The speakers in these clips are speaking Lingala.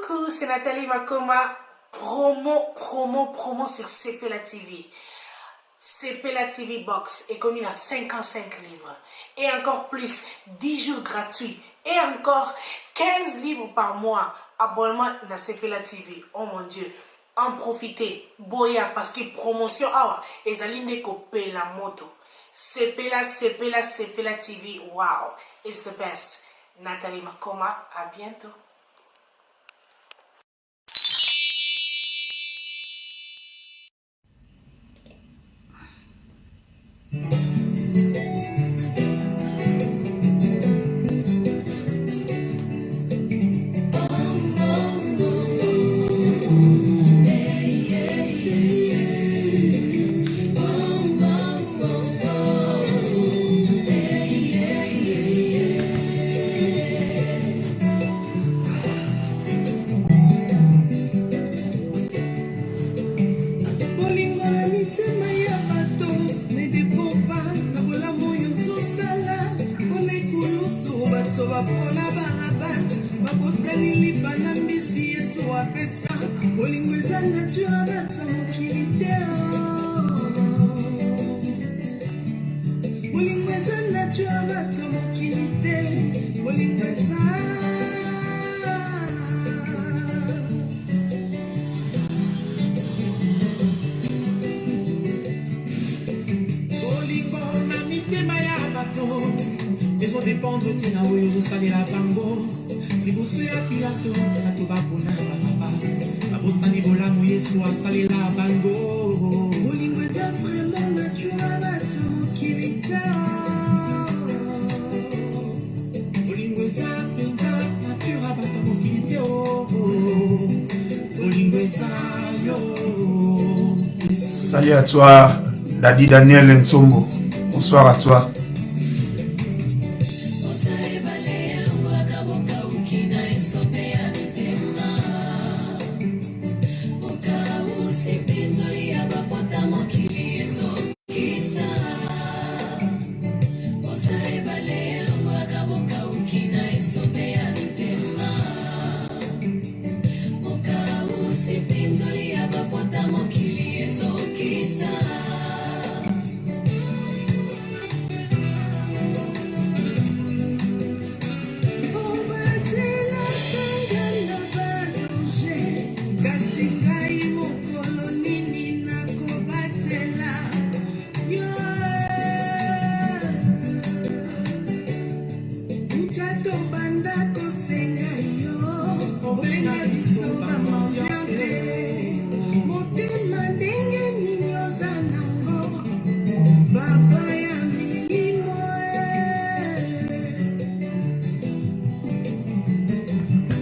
Coucou, c'est Nathalie Makoma. Promo, promo, promo sur CPLA TV. CPLA TV Box est commis à 55 livres. Et encore plus, 10 jours gratuits. Et encore 15 livres par mois. Abonnement à CPLA TV. Oh mon Dieu. En profiter. Boya, parce que promotion, awa, ezali nde kopela moto. Sepela, Sepela, Sepela TV. Wow, it's the best. Nathalie Makoma, à bientôt. Bolingo na mitema ya bato ne dépend pas na bolamu oyo ozosala. Mpona ekulusu bato bapona Barabas, babosani lipa na mbisi Yesu apesa. Bolingo eza nature ya bato ya mokili te oh. Bolingo eza nature ya bato ya mokili te. Bolingo eza Bolingo na mitema ya bato ezodependre te na oyo ozosalela bango. Liboso ya Pilato bato bapona Barabas, babosani bolamu Yesu asalela bango. Bolingo eza vraiment nature ya bato mokili te. Bolingo eza mpenza nature ya bato mokili te. Oh, oh. Bolingo eza yo. Salut à toi, Daddy Daniel Ntsombo. Bonsoir à toi.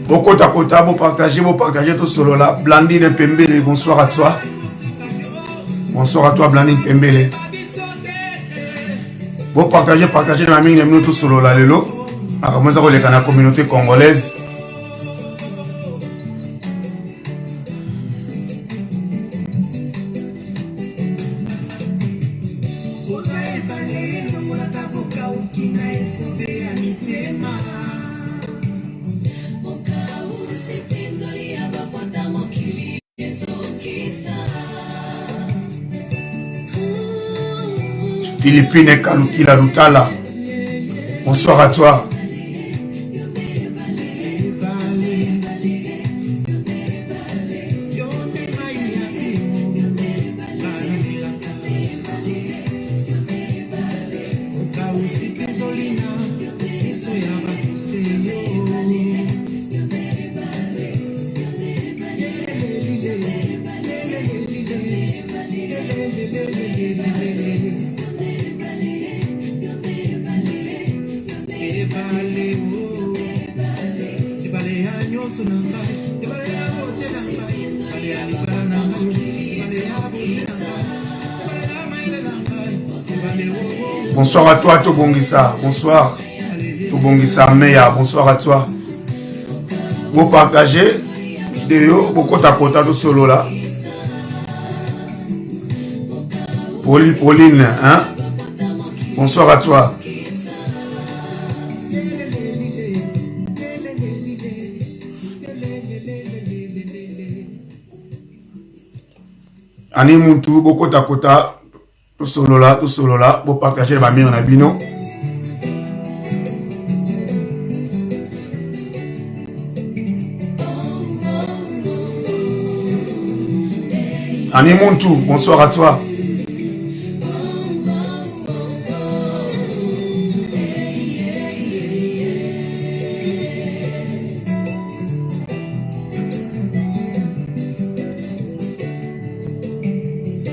Bokota kota, bo partager, bo partager tout solo là. Blandine Pembele, bonsoir à toi. Bonsoir à toi Blandine Pembele. Bo partager, partager na mingi na bino tout solo là lelo. Makambo eza koleka na communauté congolaise. Philippine Kalukila Lutala. Bonsoir à toi. Bonsoir à toi Tobongisa, bonsoir Tobongisa Meya, bonsoir à toi. Vous partagez vidéo, bokota kota tosolola. Pauline, Pauline, hein? Bonsoir à toi. Ani muntu bokota kota tosolola tosolola bopartage na bamire na bino. Ani muntu, bonsoir à toi.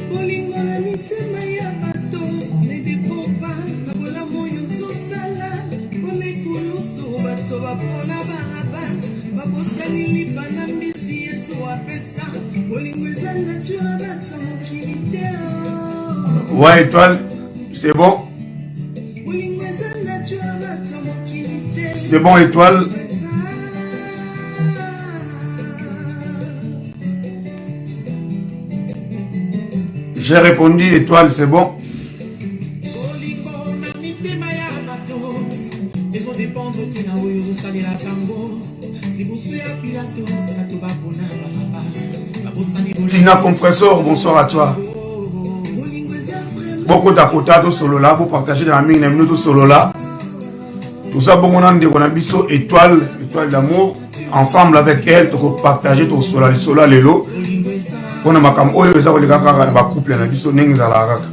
Bolingo na mitema ya bato ne dépend pas na bolamu oyo ozosala mpona ekulusu bato bapona Barabas babosani lipa na mbisi Yesu apesa bolingo eza nature ya bato mokili te oh. Ouais, étoile, c'est bon. Bolingo eza nature ya bato mokili te C'est bon, étoile. J'ai répondu, étoile, c'est bon. Bolingo na mitema ya bato ezodépendre te na oyo ozosalela bango liboso ya Pilato bato bapona Barabas babosani Tina Compressor, bonsoir à toi. Bokota kota tosolola, bopartage na mingi na bino tosolola. Toza bongo na ndeko na biso étoile, étoile d'amour. Ensemble avec elle, tokopartage tokosola lisolo ya lelo mpona makambo oyo eza koleka kaka na bacouple na biso ndenge ezalaka kaka.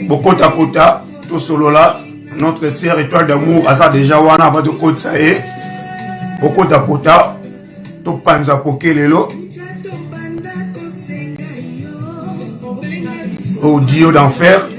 Bokota kota tosolola notre sœur étoile d'amour aza déjà wana avant tokotisa ye. Bokota kota topanza poke lelo au dio d'enfer.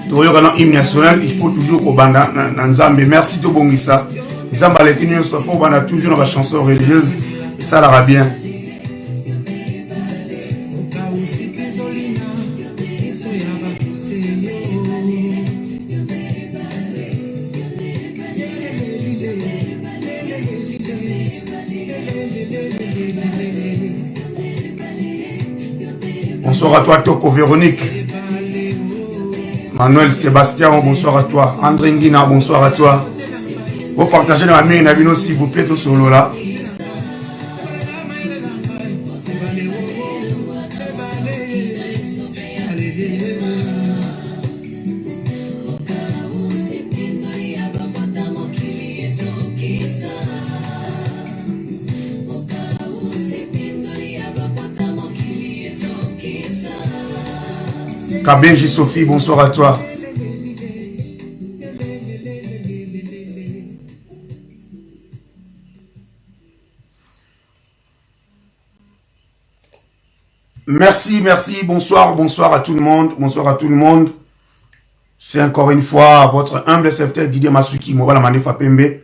Toyoka na hymne national, il faut toujours kobanda na Nzambe. Merci tobongisa Nzambe aleki nyonso, faut kobanda toujours na bachanson religieuse, esalaka bien. Bonsoir à toi Toko Véronique. Manuel Sébastien, bonsoir à toi. André Ngina, bonsoir à toi. Vous partagez dans la main, Nabino, s'il vous plaît, tout solo là. Kabenji Sophie, bonsoir à toi. Merci, merci, bonsoir, bonsoir à tout le monde, bonsoir à tout le monde. C'est encore une fois votre humble serviteur Didier Masuki, Mobala Manefa Pembe.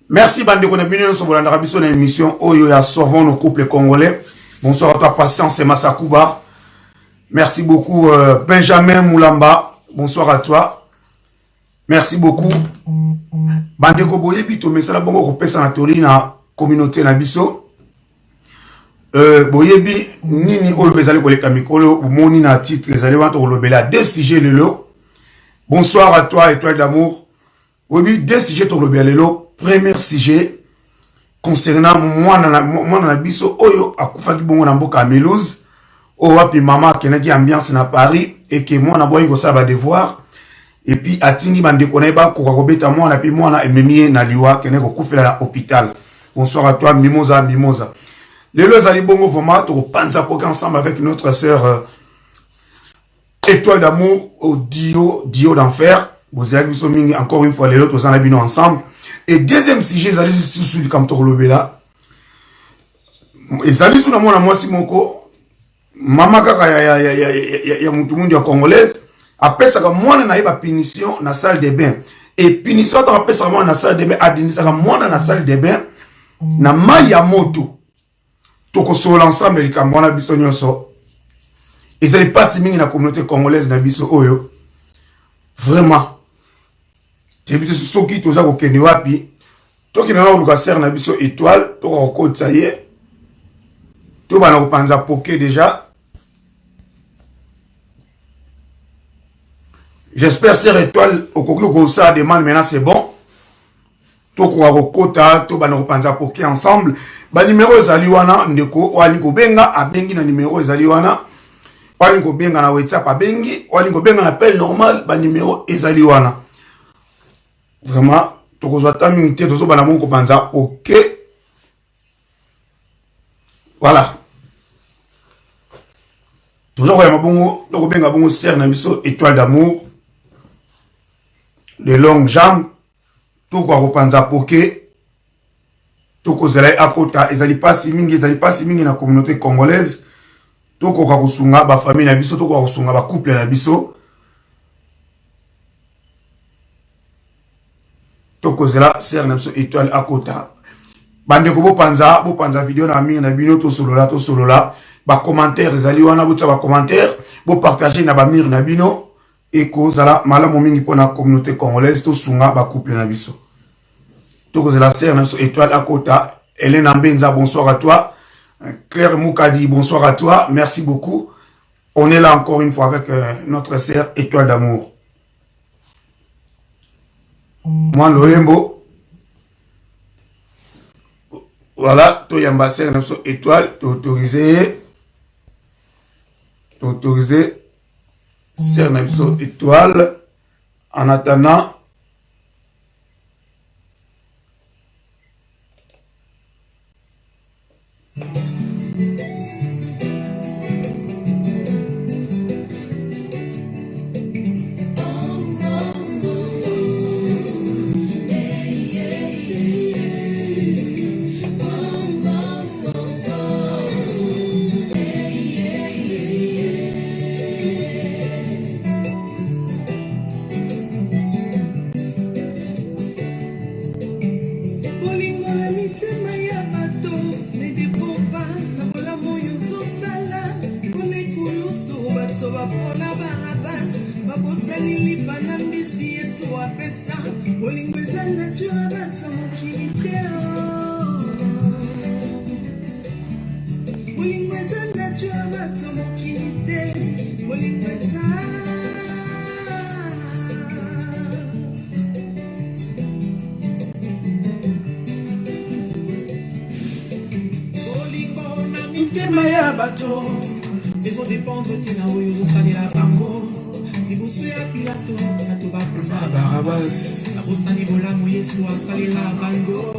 Merci bandeko na bino nyonso bolandaka biso na émission oyo ya Sauvons nos couples congolais. Bonsoir à toi Patience et Masakuba. Merci beaucoup Benjamin Moulamba. Bonsoir à toi. Merci beaucoup. Bandeko boyebi tomesana bongo kopesa na toli na communauté na biso. Boyebi nini oyo ezali koleka mikolo bomoni na titre ezali wana tokolobela deux sujets lelo. Bonsoir à toi étoile d'amour. Oyebi deux sujets tokolobela lelo. Premier sujet concernant mwana na, mwana na biso oyo akufaki bongo na mboka ya Mulhouse, oyo wapi mama akendaki ambiance na Paris eke mwana aboyaki kosala ba devoir et puis atindi bandeko na ye bakoka kobeta mwana mpe mwana ememi ye na liwa, akende kokufela na hôpital. Bonsoir à toi Mimosa. Mimosa lelo ezali bongo vraiment tokopanza poke ensemble avec notre sœur Étoile d'amour au dio dio d'enfer. Bozalaki biso mingi, encore une fois lelo toza na bino ensemble. Et deuxième sujet ezali lisusu likambo tokolobela, ezali su na mwana mwasi moko, mama kaka ya mutu mundu ya congolaise, apesaka mwana na ye bapunition na salle de bain. Et punition ataka apesaka mwana na salle de bain, adinisaka mwana na salle de bain na mai ya moto. Tokosolola ensemble likambo wana biso nyonso. Ezali mpasi mingi na communauté congolaise na biso oyo, vraiment toyebi te soki toza kokende wapi. Tokende na koluka sere na biso Étoile, tokoka kokotisa ye, tobanda kopanza poke déjà. J'espère sœur Étoile okoki kosala demande maintenant, c'est bon, tokoka kokota, tobanda kopanza poke ensemble. Banimero ezali wana, ndeko oyo alingi kobenga abengi na nimero ezali wana, oyo alingi kobenga na WhatsApp abengi, oyo alingi kobenga na appel normal, banimero ezali wana. Vraiment tokozwa ta mingi te, tozobanda bongo kopanza poke. Voilà, toza koyamba bongo, tokobenga bongo sœur na biso Étoile d'amour de longue jambe. Tokoka kopanza poke, tokozela ye akota. Ezali mpasi mingi, ezali mpasi mingi na communauté congolaise. Tokoka kosunga bafamille na biso, tokoka kosunga bacouple na biso. Tokozela sœur na biso Étoile akota. Bandeko, bopanza bopanza video na mingi na bino, tosolola tosolola. Bacommentaire ezali wana, botia bacommentaire, bopartage na bamire na bino, ekozala malamu mingi mpona communauté congolaise. Tosunga bacouple na biso. Tokozela sœur na biso Étoile akota. Hélène Mbenza, bonsoir à toi. Claire Moukadi, bonsoir à toi, merci beaucoup. On est là encore une fois avec notre sœur Étoile d'amour. Moi loyembo, voilà, toyamba sœur na biso Étoile, toautorise ye, toautorise sœur na biso Étoile. En attendant, Bolingo na mitema ya bato medepopa na bolamu oyo ozosala mpona ekulusu. Bato bapona Barabas, babosani lipa na mbisi Yesu apesa. Bolingo eza nature ya bato mokili te oh. Bolingo eza nature ya bato mokili te. Bolingo eza. Bolingo na mitema ya bato ezodépendre te na oyo ozosalela bango. Liboso ya Pilato bato bakunda Barabas, babosani bolamu Yesu asalela bango.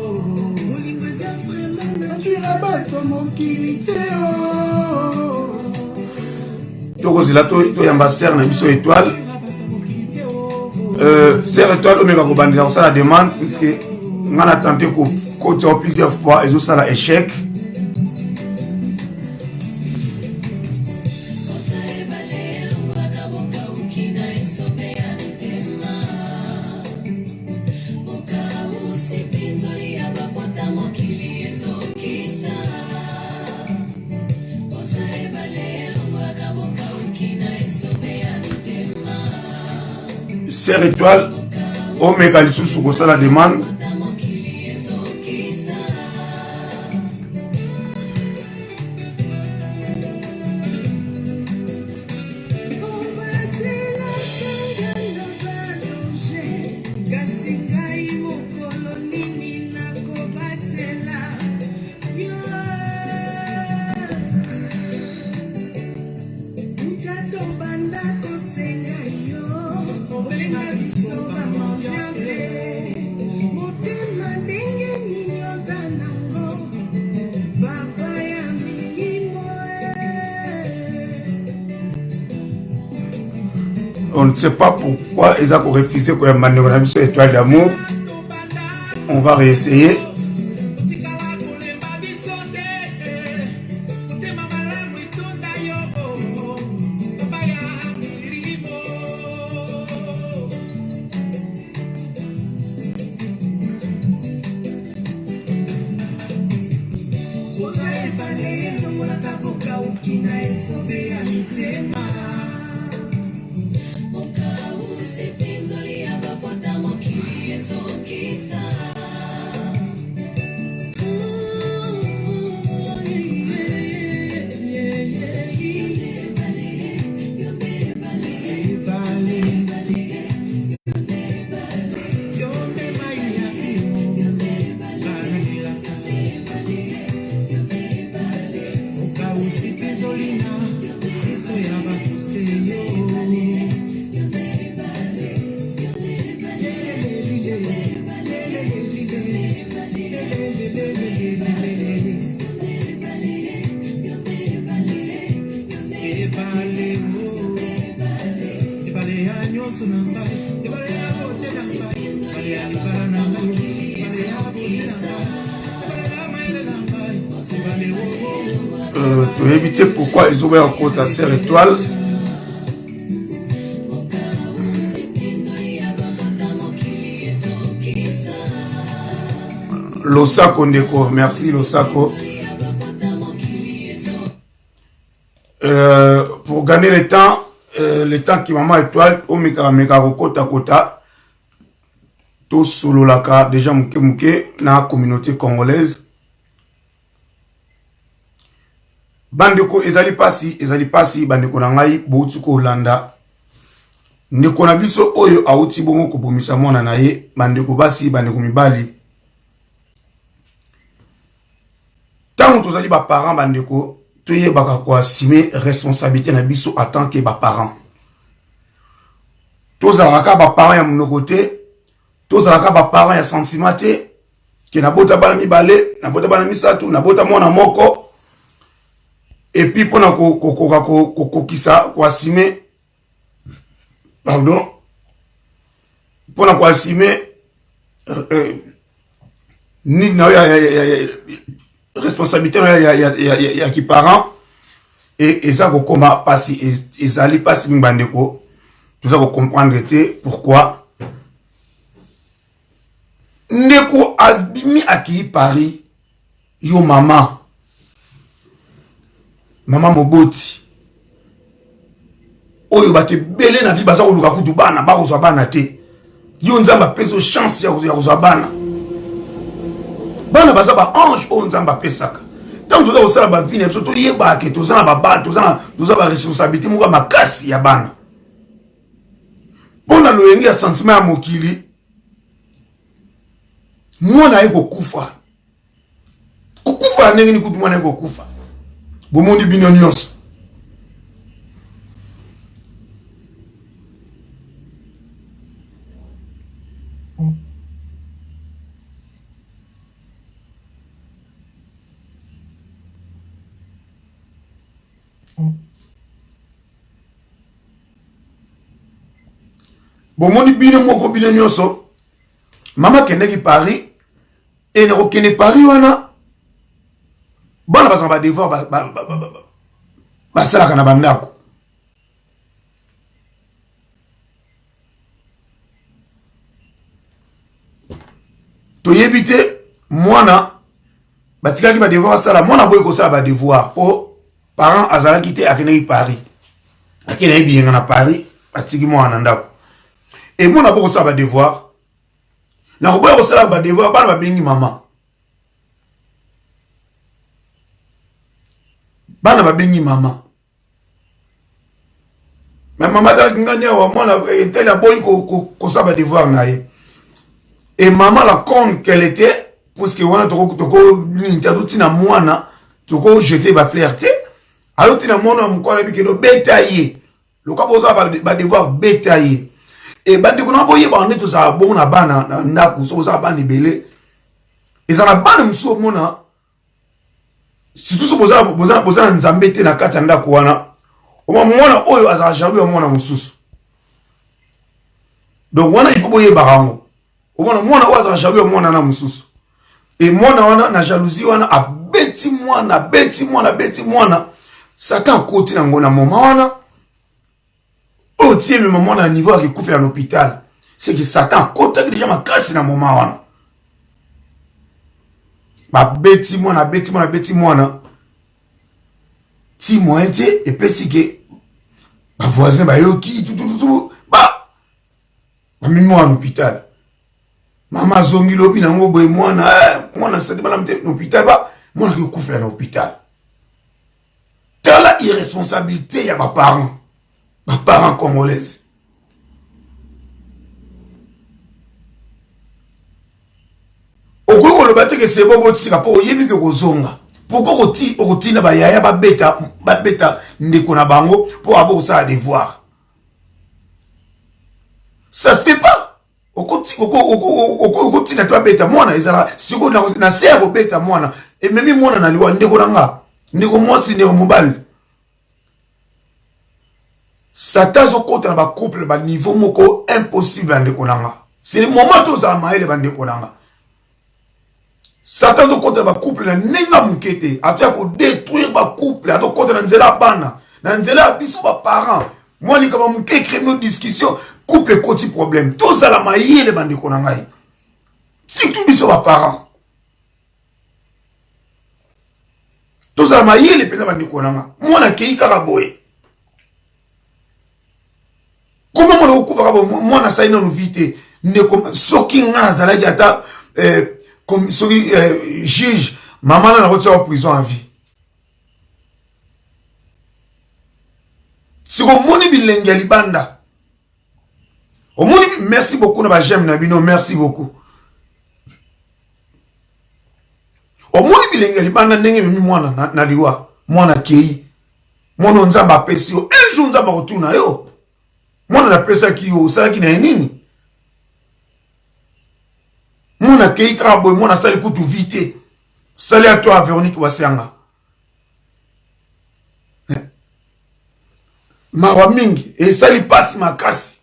Bolingo eza vraiment nature ya bato mokili te oh. Tokozela toyamba sœur na biso Étoile. Sœur Étoile, omeka kobandela kosala demande puisque nga na tente kokotia plusieurs fois, ezosala échec. Sœur Étoile. Omeka lisusu kosala demande. On ne sait pas pourquoi ils ont refusé koyamba ndeko na biso étoile d'amour. On va réessayer. Toyebi te pourquoi ezoboya kokota sœur Étoile. Losako ndeko, merci Losako. Pour gagner le temps, le temps qui maman Étoile omekaka meka kokota kota, tosololaka déjà moke moke na communauté congolaise. Bandeko, ezali pasi, ezali pasi bandeko na ngai. Bouti kolanda ndeko na biso oyo awuti bongo kobomisa mwana na ye. Bandeko basi, bandeko mibali, ntango tozali baparent, bandeko, toyebaka koassume responsabilité na biso en tant que baparent. Tozalaka kaka baparent ya monoko te, tozalaka baparent ya sentiment te, ke nabota bana mibale, nabota bana misato, nabota mwana moko, et puis mpona kokoka kokokisa koassume, pardon, mpona koassume nini na yo, responsabilité na yo ya kiparent, e eza kokoma pasi, ezali pasi mingi bandeko. Toza kocomprendre te pourquoi ndeko abimi akei Paris. Yo mama, mama moboti oyo bato ebele na vie baza koluka kutu bana, bakozwa bana te, yo Nzambe apesi yo chance ya kozwa bana. Bana baza baange oyo Nzambe apesaka. Ntango toza kosala bavie na biso, toyebaka ke toza na babana, toza baresponsabilité moko ya makasi ya bana. Mpo na loyenge ya sentiment ya mokili, mwana aye kokufa. Kokufa ya ndenge nini? Kutu mwana aye kokufa, bomoni bino nyonso. Bomoni bino moko, bino nyonso. Mama akendeki Paris, e na kokende Paris wana, bana bazala badevoir basalaka na bandako. Toyebi te, mwana batikaki badevoir asala, mwana boyi kosala badevoir mpo parent azalaki te, akendaki Paris, akendaki biyenga na Paris, atiki mwana na ndako. E mwana bokosala badevoir. Nakoboya kosala badevoir, bana babengi mama. Bana babengi mama. Mais mama atalaki ngani awa mwana etali aboyi kosala badevoir na ye. Et mama la conne qu'elle était, puisque wana toko nini te, azotina mwana, toko jeter ba fleurs te, azotina mwana mokolo ayebi keno beta ye. Loka bozala ba devoir beta ye. E bandeko na boyeba nde tozala bongo na bana na ndako, soki bozala bana ebele, eza na bana mosusu omona surtout soki boza na Nzambe te na kati ya ndako wana, oma mwana oyo azala jaloux ya mwana mosusu. Donc wana il faut boyebaka yango. Omona mwana oyo azala jaloux ya mwana na mosusu, e mwana wana na jalousie wana abeti mwana, abeti mwana, abeti mwana. Satan akoti nango na moment wana oyo tie mema mwana na niveau ya kekufela na hôpital. C'est que Satan akotaki déjà makasi na moment wana. Babeti mwana, abeti mwana, abeti mwana ti moyen te, epesi ke bavoisin bayoki tutututu, ba bamemi mwana na hôpital. Mama azongi lobi nango boye, mwana mwana sati bana te na hôpital, ba mwana akekufela na hôpital. Tala irresponsabilité ya baparent, baparent congolaise. Okoki koloba te ke sebo botika mpo oyebi ke kozonga. Pourquoi okotinda bayaya babeta, babeta ndeko na bango mpo abo kosala devoir? Ça se fait pas. Okotinda te babeta mwana, ezala sikoyo na se ya kobeta mwana ememi mwana na liwa. Ndeko na nga, ndeko mwasi, ndeko mobali, Satan azokota na bacouple baniveau moko impossible ya ndeko na nga. C'est le moment tozala mayele, bandeko na nga. Satan azokota na bacouple na ndenge ya moke te, azoya kodétruire bacouple, azokota na nzela ya bana, na nzela ya biso baparent. Mwa likambo moke ecrée bino discussion, couple ekoti problème. Tozala mayele, bandeko na ngai, surtout biso baparent, tozala mayele mpenza, bandeko na nga. Mwana akei kaka boye, koma mwana okufaka boye, mwana asali nanu vie te. Ndeko, soki nga nazalaki ata soki juge, mama na nakotia prison à vie. Siko omoni bilenge ya libanda, omoni. Merci beaucoup na baj'aime na bino, merci beaucoup. Omoni bilenge ya libanda ndenge ememi mwana na liwa. Mwana akei, mwana oyo Nzambe apesi yo, un jour Nzambe akotuna yo: mwana napesaki yo, osalaki na ye nini? Mwana akei kaka boye, mwana asali kutu vie te. Sali à toi, Véronique Wasianga. Mawa mingi, esali pasi makasi.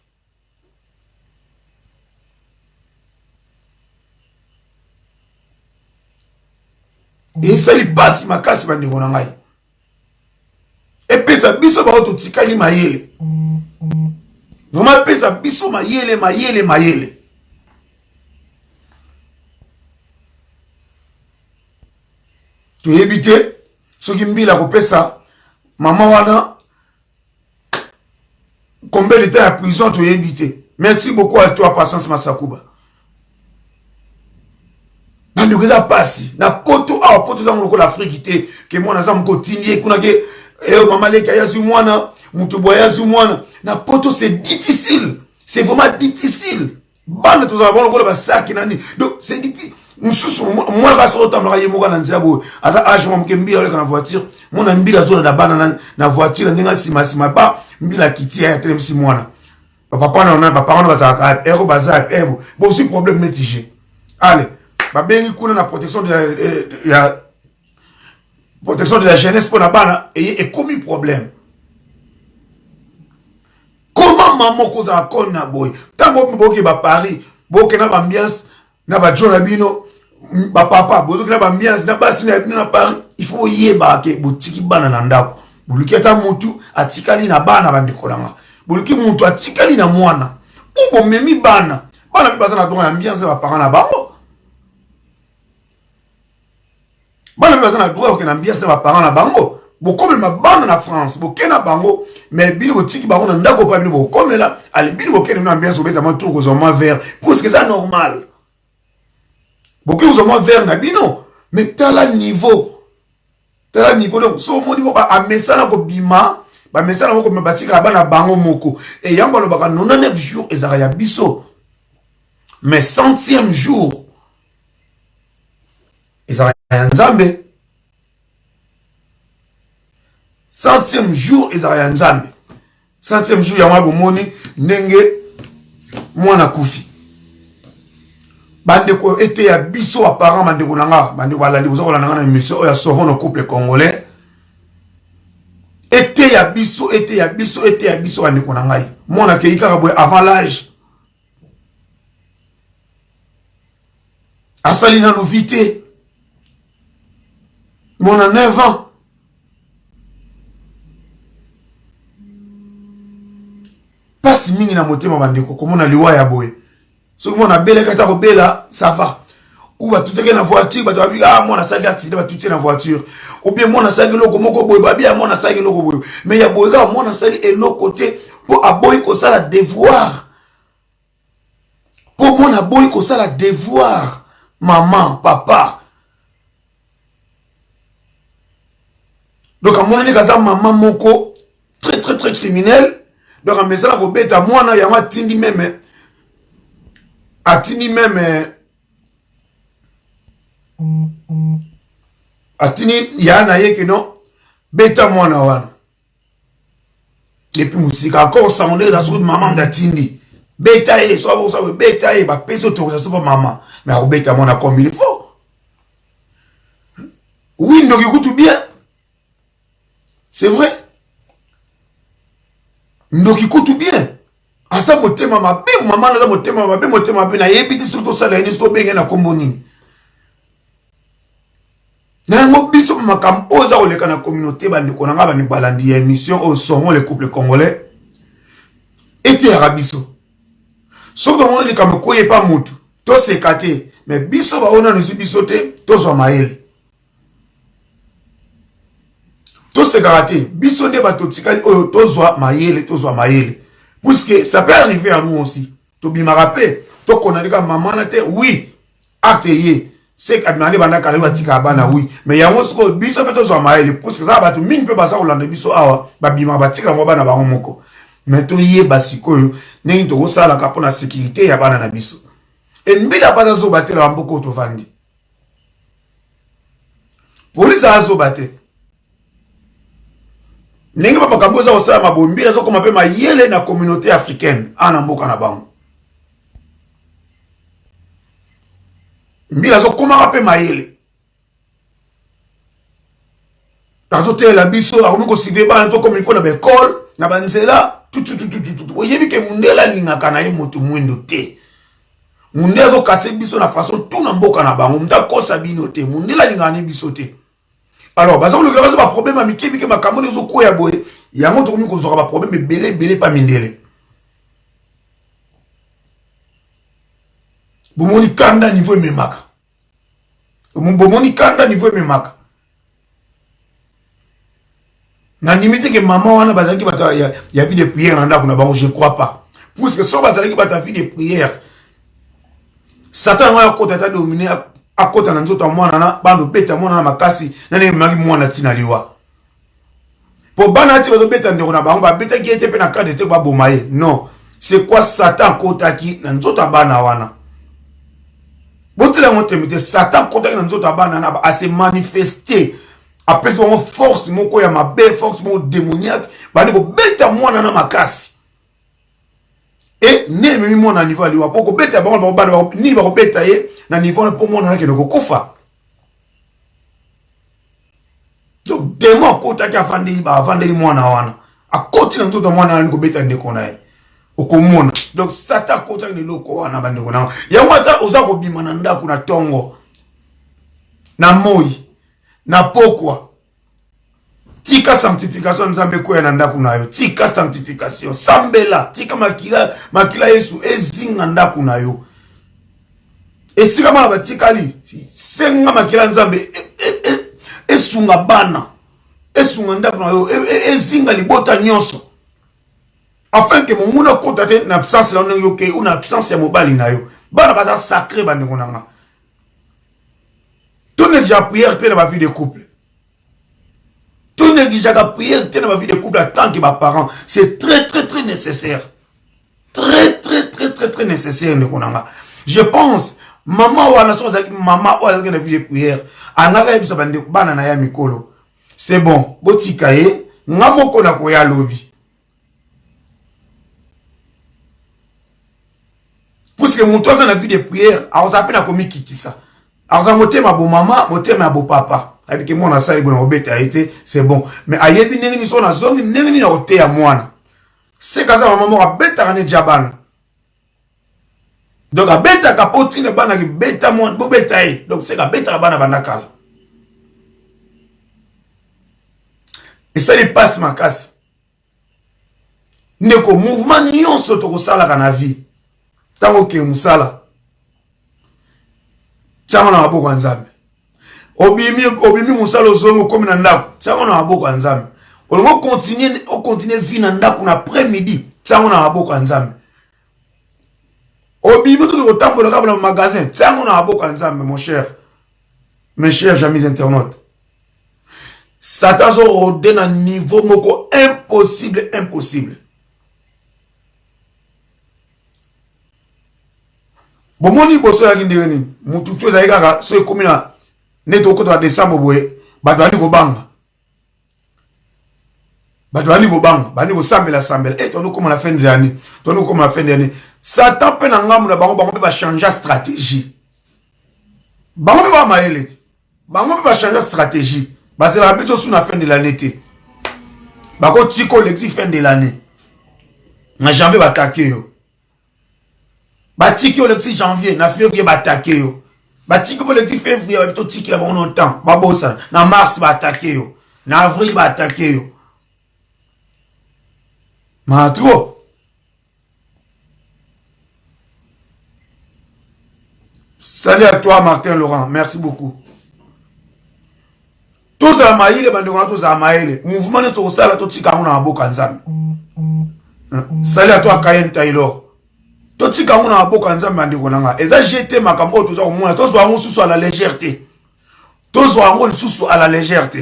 Esali pasi makasi, bandeko na ngai. Epesa biso bao totikali mayele, vraiment epesa biso mayele, mayele, mayele. Toyebi te soki mbila kopesa mama wana combien de temps ya prison, toyebi te. Merci beaucoup à toi, Patience Masakuba. Bandeko, eza pasi na poto awa. Poto ezango lokola Afrique te ke mwana aza moko, otindi ye kuna ke mama leki aye azwi mwana, moto boye azwi mwana. Na poto c'est difficile, c'est vraiment difficile. Bana tozala bango lokola basaki nani, donc c'est difficile. Mosusu mwana kaka soki otambolaka ye moko na nzela boye, aza age mwa moke, mbila oleka na voiture, mwana mbila azolanda bana na voiture ndenge nsima nsima ba mbila akiti, ye atelemisi mwana. Bapapa na baparent bazalaka ero baza ebo, bozwi problème neti je ale babengi kuna na protection de ya protection de la jeunesse mpo na bana eye ekomi problème. Comment mama okozala kone na boye? Ntango boke baparis, boke na baambiance na bajo na bino, bapapa bozoki na baambiance na basi na bino na Paris, il faut boyebaka ke botiki bana na ndako. Boluki ata motu atikali na bana, bandeko na nga, boluki motu atikali na mwana ou bomemi bana. Bana mpe baza na droit ya ambiance na baparent na bango. Bana mpe baza na droit ya kokende ambiance na baparent na bango. Bokomema bana na France, boke na bango, mais bino botiki bango na ndako mpa bino bokomela. Ale bino bokende na ambiance, obeta mwa tour, kozwa mwa verre, puisque eza normal. Bokoki kozwa mwa verre na bino, mais tala niveau. Tala niveau donc so omoni bo amesana kobima, bamesana yango kobima batikaka bana bango moko. Et yango balobaka 99 jours ezalaka ya biso. Mais centième jour ezalaka ya Nzambe. Centième jour ezalaka ya Nzambe. Centième jour yango bomoni ndenge mwana akufi. Bandeko eteya biso ba parents, bandeko na nga, bandeko balandi boza kolanda nga na émission oyo ya Sauvons nos couples congolais. Eteya biso, eteya biso, eteya biso bandeko na ngai. Mwana akei kaka boye avant l'âge. Asali nanu vie te. Mwana 9 ans. Pasi mingi na motema bandeko komona liwa ya boye. Soki mwana abelaki ata kobela, ça va. Ou batutaki na voiture, bato babi ah mwana asalaki accident batuti na voiture. Ou bien mwana asalaki eloko moko boye, babi ah mwana asalaki eloko boye. Mais ya boye kaka mwana asali eloko te mpo aboyi kosala devoir. Mpo mwana aboyi kosala devoir, maman, papa. Donc amonani kaza maman moko très très très criminel. Donc amesala kobeta mwana yango atindi meme, atindi meme, atindi ya na ye ke non beta mwana wana. Et puis mosika encore sango ndenge eza soki mama nde atindi beta ye, soki akosala boye beta ye, bapesi autorisation mpo mama mais akobeta mwana comme il faut. Oui, ndoki kutu bien, c'est vrai, ndoki kutu bien, aza motema mabe, mama aza motema mabe, motema mabe, nayebi te soki tosala ye nini, soki tobenge na kombo nini. Na yango biso makambo oyo eza koleka na communauté, bandeko na ngai, bandeko balandi ya émission oyo Sauvons les couples congolais, eteyaka biso. Soki tomoni likambo ekoyi epa motu, toseka te, mais biso baoyo nanu ezwi biso te, tozwa mayele. Tosekaka te, biso nde bato totikali oyo tozwa mayele, tozwa mayele. Puisque ça peut arriver à nous aussi. Tobimaka pe, tokona kaka mama na te, oui, acte ye. C'est que abimaka nde banda kala, batikaka bana, oui. Mais yango sikoyo biso pe tozwa mayele, puisque eza bato mingi pe baza kolanda biso awa, babimaka batikaka mwa bana bango moko. Mais toyeba sikoyo ndenge tokosalaka mpona sécurité ya bana na biso. Embila baza zobatela ba mboka oyo tovandi. Polise azoba te. Ndenge ba makambo eza kosalama boye, mbila ezokoma mpe mayele na communauté africaine awa na mboka na bango. Mbila azokomaka mpe mayele. Azotelela biso, akomi kosive bana to comme il faut na ba école, na ba nzela, tu, tu, tu, tu, tu, tu. Oyebi ke mundele alingaka na ye moto mwindo te. Mundele azokase biso na façon tout na mboka na bango, moto akosa bino te. Mundele alingaka na biso te. Alors, baza kolukela baza ba problème ya mike mike, makambo nde ezokwea boye, yango tokomi kozwaka ba problème ebele ebele pa mindele. Bomoni kanda niveau ememaka. Bomoni kanda niveau ememaka. Nandimi te ke mama wana bazalaki bato ya vie de prière na ndako na bango, je crois pas. Puisque soki bazalaki bato ya vie de prière, Satan yango akota ata dominer, akota na nzoto ya mwana na bando beta mwana na makasi, na ndenge ememaki mwana ntina liwa. Po bana ti bazobeta ndeko na bango, babetaki ye te mpe na cadre te baboma ye. Non, c'est quoi Satan akotaki na nzoto ya bana wana? Botela yango tembe te, Satan akotaki na nzoto ya bana na ase manifester, apesi bango force moko ya mabe, force moko démoniaque, bandi kobeta mwana na makasi. E ne ememi mwana na niveau ya liwa, po kobeta bango bango bana bango, nini bakobeta ye na niveau wana po mwana nakende kokufa. Donc démon akotaki, avandeli, ba avandeli mwana wana, akoti na nzoto ya mwana wana kobeta ndeko na ye. Okomona. Donc Satan akotaki na eloko wana bandeko na yango. Ata oza kobima na ndako na tongo, na moi, na pokwa, tika sanctification ya Nzambe ekoya na ndako na yo. Tika sanctification, sambela, tika makila, makila Yesu ezinga ndako na yo. Esika bana batikali, senga makila Nzambe esunga bana, esunga ndako na yo, ezinga libota nyonso, afin que monguna akota te na absence na yo, ke ou na absence ya mobali na yo. Bana baza sacré bandeko na nga. To négligeaka prière te na ba vie de couple. To négligeaka prière te na ba vie de couple en tant que ba parents. C'est très très très nécessaire. Très très très très très nécessaire ndeko na nga. Je pense mama wana soki azalaki mama oyo azalaki na vie de prière angaka yebisa bandeko bana na ya mikolo c'est bon botika ye nga moko nakoya lobi puisque moto aza na vie de prière akozala mpe na komikitisa akozala motema bomama motema ya bopapa ayebi ke mwana asali boye nakobeta ye te c'est bon mais ayebi ndenge nini soki nazongi ndenge nini nakoteya mwana seka aza mama moko abetaka ne ja bana donc abetaka mpo ntina bana kibeta mwana bobeta ye donc seka abetaka bana banda kala esali mpasi makasi ndeko mouvement nyonso tokosalaka na vie ntango okee mosala tiango na maboko ya nzambe obimi obimi mosala ozongi okomi na ndako tiango na maboko ya nzambe olingi okontinue okontinue vie na ndako na après midi tiango na maboko ya nzambe obimi otoki kotambola kaka na magasin tiango na maboko ya nzambe mon cher mes chers amis internautes Satan azo rode na niveau moko impossible impossible. Bomoni liboso oyaki ndenge nini mutu tu ezali kaka so ekomi na nde tokota na décembre boye bato bandi kobanga bato bandi kobanga bandi kosambela sambela e eh, tondi kokoma na fin de l'année tondi kokoma na fin de l'année satan mpe na ngambo na bango bango mpe bachangea stratégie bango mpe bamayele te bango mpe bachange stratégie bazelaka mpe tosu na fin de l'année te bakotika olekisi fin de l'année na janvier batake yo batiki olekisi janvier na février batake yo batiki mpo olekisi février babi totikela bango no temps babosana na mars batake yo na avril batake yo matro Salut à toi Martin Laurent, merci beaucoup. tozala mayele bandeko na tozala mayele mouvement neti okosala totika yango na maboko ya nzambe salut à toi Kayen Taylor totika yango na maboko ya nzambe bandeko na nga eza jete makambo oyo toza komona tozwa yango susu à la légère te tozwa yango lisusu à la légère te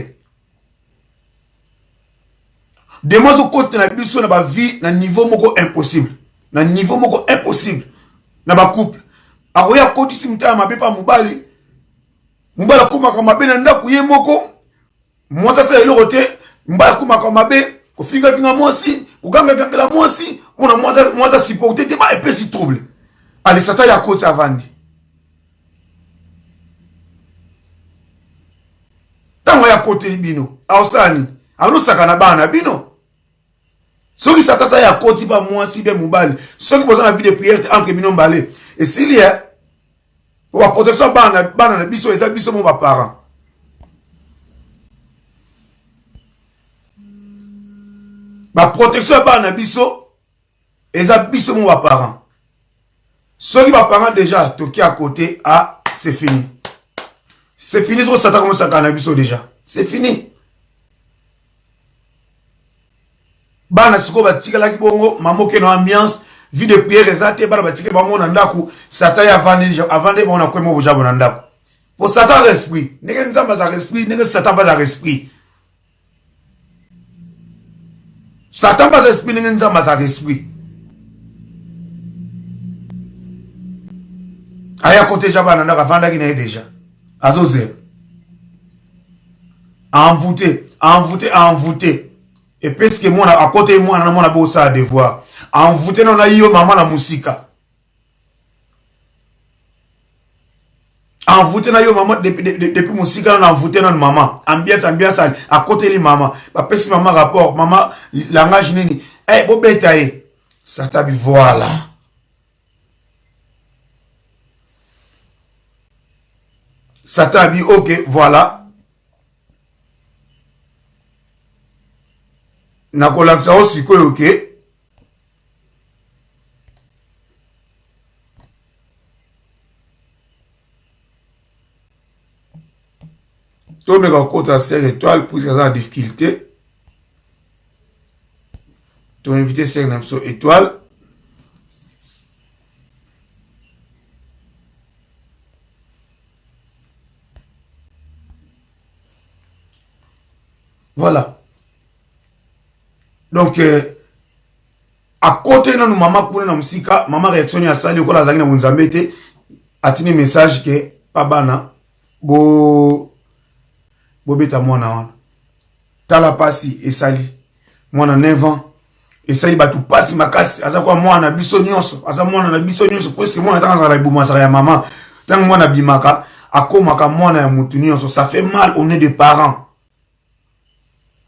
demo azokota na biso na bavie na niveau moko impossible na niveau moko impossible na bacouple akoya akotisi motema mabe mpa mobali mobali akomaka mabe na ndako ye moko mwasi asala eloko te mobali akomaka mabe kofingafinga mwasi kogangagangela mwasi mpona mwasi asupporte te ba epesi trouble ale satan ye akoti avandi ntango ye akoteli bino aosala nini alosaka na bana na bino soki satan sa ye akoti ba mwasi be mobali soki boza na vie de prière te entre bino mbale esili ye po baprotection bana bana na biso eza biso mo baparent baprotection ya bana na biso eza biso mo baparent soki baparent déjà toki à côté ah c'est fini c'est fini soko satan komosakana na biso déjà c'est fini bana sikoyo batikalaki bongo mama okende ambiance vie de prière eza te bana batikali bango na ndako satan ye avandi bango na kwemo bojabo na ndako po satan aza esprit ndenge nzambe azalaka esprit ndenge satan mpe azalaka esprit satan mpe aza esprit ndenge nzambe azalaka esprit aya koteja bana ndako avandaki na ye deja azozela envoûté envoûté envoûté epesi ke mwana akoteli mwana na mwana bosala devoir envoûté nano na yo mama na mosika envoûté na yo mama depuis mosika nano envoûté nano mama ambiance ambiance akoteli mama bapesi mama rapport mama langage nini eh, bobeta ye satabi voilà Satan a dit, ok, voilà. nakolakisa yo sikoyo ke tomeka kokota sere étoile puisque aza na difficulté toinvite sere na biso étoile Voilà. Donc euh, akote nanu mama kuna na mosika, mama réaction ni asali lokola azalaki na bonzambe te, atindi message ke pa bana bo bobeta mwana wana. Tala pasi esali mwana 9 ans esali bato pasi makasi, aza kwa mwana na biso nyonso, aza mwana na biso nyonso, puisque mwana ntango azalaka libumu azalaka ya mama, ntango mwana abimaka akomaka mwana ya motu nyonso. Ça fait mal, on est des parents,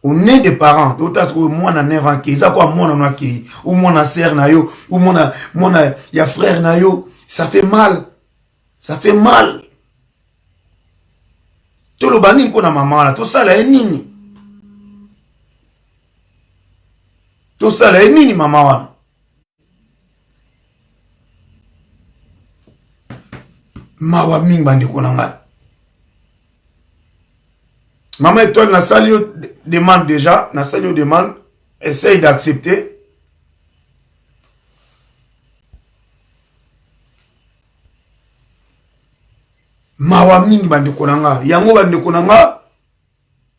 on est des parents. Totala sikoyo mwana 9 ans akei, eza kwa mwana no akei, ou mwana sœur na yo, ou mwana mwana ya frère na yo, ça fait mal, ça fait mal. Toloba nini mpo na mama wana? Tosala ye nini? Tosala ye nini mama wana? Mawa mingi bandeko na ngai. Mama Étoile, nasali yo demande déjà, nasali yo demande, essaye d'accepter. Mawa mingi bandeko na nga. Yango bandeko na nga,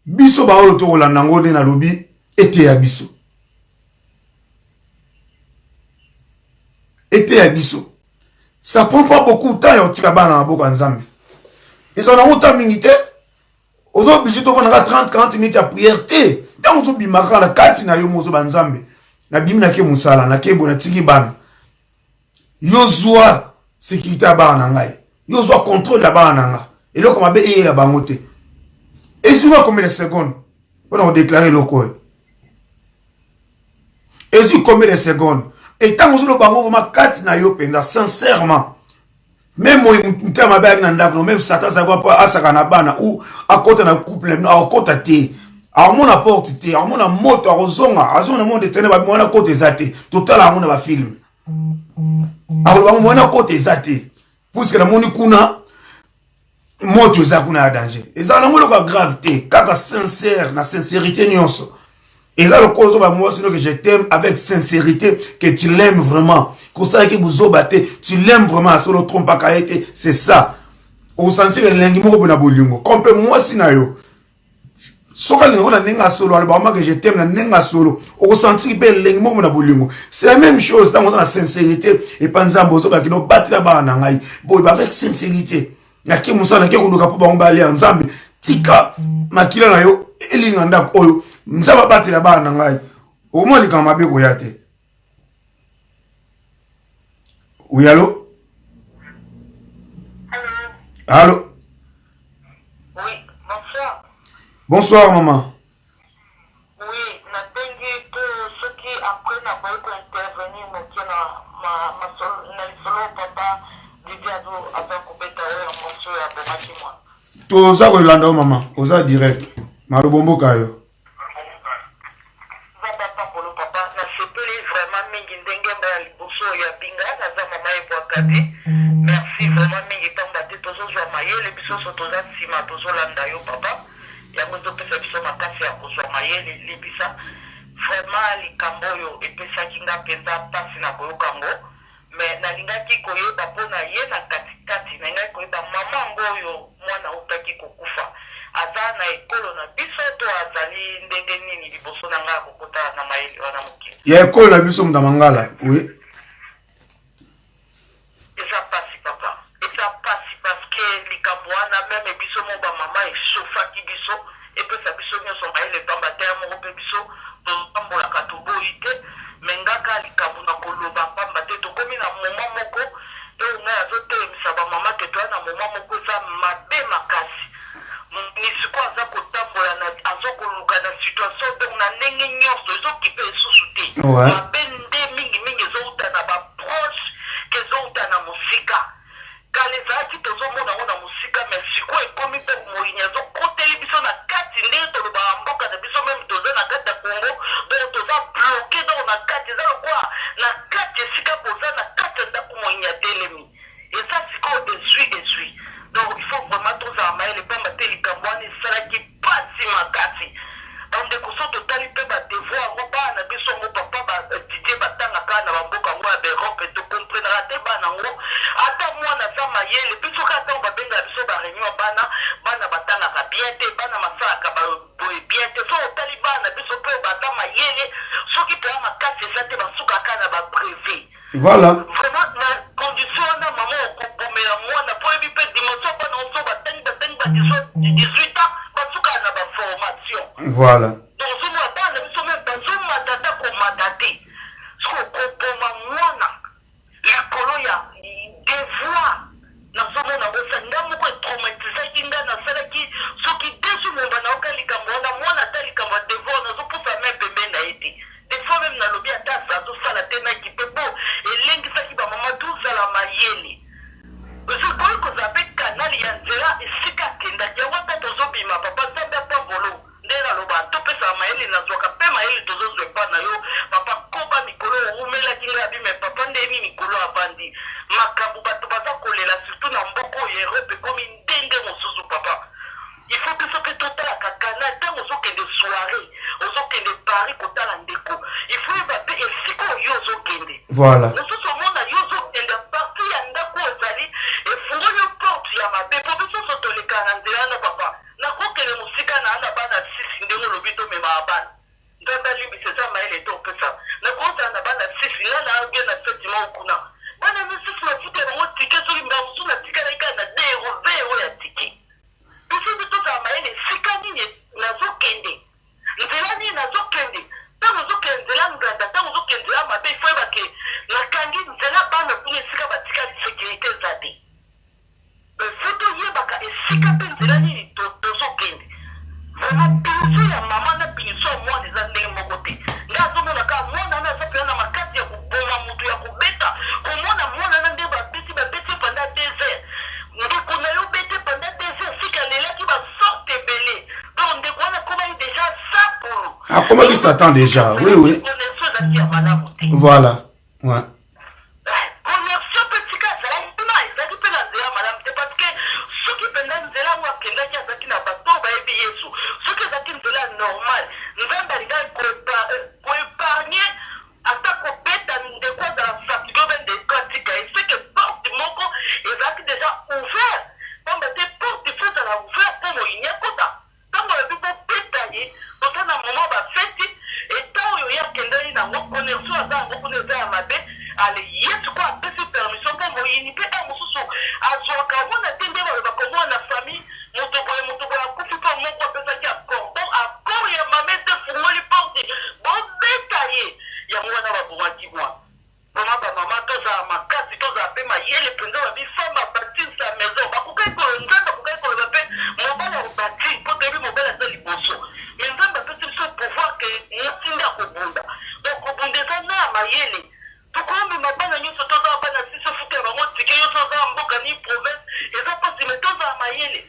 biso baoyo tokolanda yango nde nalobi eteya biso, eteya biso. Ça prend pas beaucoup de temps ya kotika bana na maboko ya Nzambe. Ezala nango temps mingi te, oza oblige tofandaka 30 40 minutes ya prière te. Ntango ozobima kaka na kati na yo mozo ba Nzambe, nabimi nake mosala, nake boye, natiki bana, yo zwa sécurité ya bana na ngai, yo zwa contrôle ya bana na ngai, eloko mabe eyela bango te. Ezwi combien de secondes mpona kodeklare eloko oyo? Ezwi combien de secondes? Etango ozoloba yango vraiment kati na yo mpenza sincèrement, même moyi motema mabe ayaki na ndako, même Satan azalaki mpo asaka na bana ou akota na couple na bino, akokota te, akomona porte te, akomona moto, akozonga, azonga na monde etene, mwana kota eza te. Totala yango na bafilme, akoloba ngo mwana kota eza te, puiske namoni kuna moto eza kuna ya danger. Ezala nango eloko ya grave te, kaka sincère na sincérité nyonso. Eza lokola ozoba mwasi no que je t'aime avec sincérité, que tu l'aimes vraiment, kosalaki buzoba te, tu l'aimes vraiment, solo trompaka ye te. C'est ça, osentir elengi moko boye na bolingo. Comme mpe mwasi na yo soki alinga na ndenge ya solo, alobaka ma que je t'aime na ndenge ya solo, okosentir mpe elengi moko na bolingo. C'est la même chose ntango oza na sincérité epa Nzambe, ozobaki no batela bana na ngai boye avec sincérité, nake mosala, nake koluka mpo bango balia, Nzambe tika makila na yo elinga ndako oyo, Nzambe abatela bana na ngai, okomona likambo mabe koya te. Oui, allo? Allo? Oui, bonsoir. Bonsoir, maman. Oui, nabengi po soki après nakoki ko-intervenir moke na ma, masolo, na lisolo papa Didier azo aza kobeta oyo ya mwasi oyo abomaki mwana. Toza kolanda yo mama, oza direct. Malobo mboka yo. Nzambe apambolo papa, nasepeli vraiment mingi ndenge mbala liboso oyo abinga, naza mama Ebwakadi. Merci vraiment mingi pamba te tozozwa mayele biso nyonso toza nsima tozolanda yo papa, yango ezopesa biso makasi ya kozwa mayele. Limbisa vraiment likambo oyo epesaki nga mpenza mpasi na koyoka yango, mais nalingaki koyeba mpo na ye na katikati, nalingaki koyeba mama yango oyo mwana autaki kokufa aza na ekolo na biso to azali ndenge nini? Liboso na ngai akokota na mayele wana moke. Ya ekolo na biso, moto ya mangala, oui. Eza pasi papa, eza pasi parce que likambo wana meme biso mo bamama esofaki biso, epesa biso nyonso mayele pamba te ya moko mpe biso totambolaka toboyi te. Me ngaka likambo na koloba pamba te tokomi na moment moko oyo ngai azotelemisa bamama ke toya na moment moko eza mabe makasi. Monisiko aza kotambola na azokoluka na situation, donc na ndenge nyonso ezokipe lisusu te. Mabe nde mingimingi ezouta na baproche ke ezouta na mosika. Kala ezalaki tozomona yango na mosika, mais sikoyo ekomi mpe moyini azokoteli biso na kati. Ndenge tolobaka mboka na biso, meme toza na kati ya Congo, donc toza bloqué, donc na kati eza lokola na kati esika boza na kati ya ndako moyini atelemi, eza sikoyo ezwi ezwi. Donc il faut vraiment tozala mayele pamba te likambo wana esalaki pasi makasi. Bandeko, so totali mpe badevoir yango bana na biso yango papa ba Didier batangaka na bamboka yango ya baEurope, tokomprenaka te bana yango. Ata mwana aza mayele, biso kaka ntango babengaka biso ba bareunion ya bana, bana batangaka bien te, bana masalaka ba boye bien te. Soki otali bana na biso pe oyo baza mayele, soki penza makasi eza te, basukaka kaka na ba brevet. Voilà. Vraiment na condition wana maman okobomela mwana po oyebi pe dimension bana oso batangi batangi ba 18 ans basukaka na ba formation. Voilà. Donc ozomona bana na biso meme bazomata ata komata te. Sikoyo koboma mwana likolo ya devoir nazomona yango sa nga moko etraumatisaki nga nasalaki soki deux jours momba nayoka likambo wana mwana ata likambo ya devoir nazopusa meme pembeni na ye te. Des fois meme nalobi ata azosala te na kipe po elengisaki ba mama tozala mayele. Ekoki kozala pe canal ya nzela esika akendaki yango ata tozobima papa nzambe apambolo nde naloba topesaka mayele nazwaka pe mayele tozozwa epa na yo papa koba mikolo owumelaki ngai abi mais papa nde nini kolo avandi makambo bato baza kolela surtout na mboka oyo Europe ekomi ndenge mosusu papa. Il faut biso pe totalaka canal tango ozo kende soiree ozo kende Paris kotala ndeko il faut oyeba pe esika oyo yo ozo kende. Voilà. Mosusu omona yo ozo kende a partir ya ndaku oyo ozali efungoli yo porte ya mabe po biso nionso tolekaka na nzela wana papa nako kende mosika na na bana six ndenge olobi tomemaka bana Nzambe alimbisa eza mayele te opesa nakozala na bana six nga na bien na feti moko kuna bana misusu nafuta bango ticket soki mbala mosusu natikalaki kaka na 2 euro 20 euro ya ticket. Biso nde tozala mayele esika nini nazo kende nzela nini nazo kende tango ozo kende nzela nganda tango ozo kende nzela mabe il faut oyeba ke nakangi nzela bana kuna esika batikali securite eza te il faut toyebaka esika pe nzela nini tozo kende vraiment punition ya maman na punition ya mwana eza ndenge moko te nga azomona kaka mwana wana aza pena na makasi ya koboma mutu ya kobeta komona mwana wana nde babeti babeti ye pendant 2 heures Ndeko nayo bete pendant des heures sika alelaki ba sorte ebele donc ndeko wana akomaki dejà sapulu. Akomaki satan dejà oui oui. Connexion ezalaki ya malamu te. Voilà. Ouais. Connexion pe tika azalaki kuna ezalaki pe na nzela malamu te parce que soki penza nzela yango akendaki azalaki na bato oyo bayebi Yesu soki ezalaki nzela normal Nzambe alingaki ko epargne Ata kobeta ndeko azala fatigue ou bien ndeko atika ye ce que porte moko ezalaki dejà ouvert pamba te porte il faut ezala ouvert po moyini akota tango alobi bobeta ye toza na moment ba feti etat oyo ye akendaki nango connexion aza yango kuna eza ya mabe ale ye sikoyo apesi permission po moyini pe heure mosusu azuaka omona te nde balobaka omona na famille moto boye moto boye akufi po moko apesaki accord donc accord ya mama esi efungoli porte bobeta ye yango wana babomaki mwana vraiment ba mama tozala makasi tozala pe mayele penza babi femme a batir sa maison bakokaki koloba nzambe akokaki koloba pe mobali ako batir po toyebi mobali aza liboso mais nzambe apesi biso pouvoir ke mwasi nde akobunda donc kobunda eza na ya mayele Tokomema bana nionso toza bana sisi ofutela bango ticket yo soki oza na mboka ni province eza pasi mais tozala mayele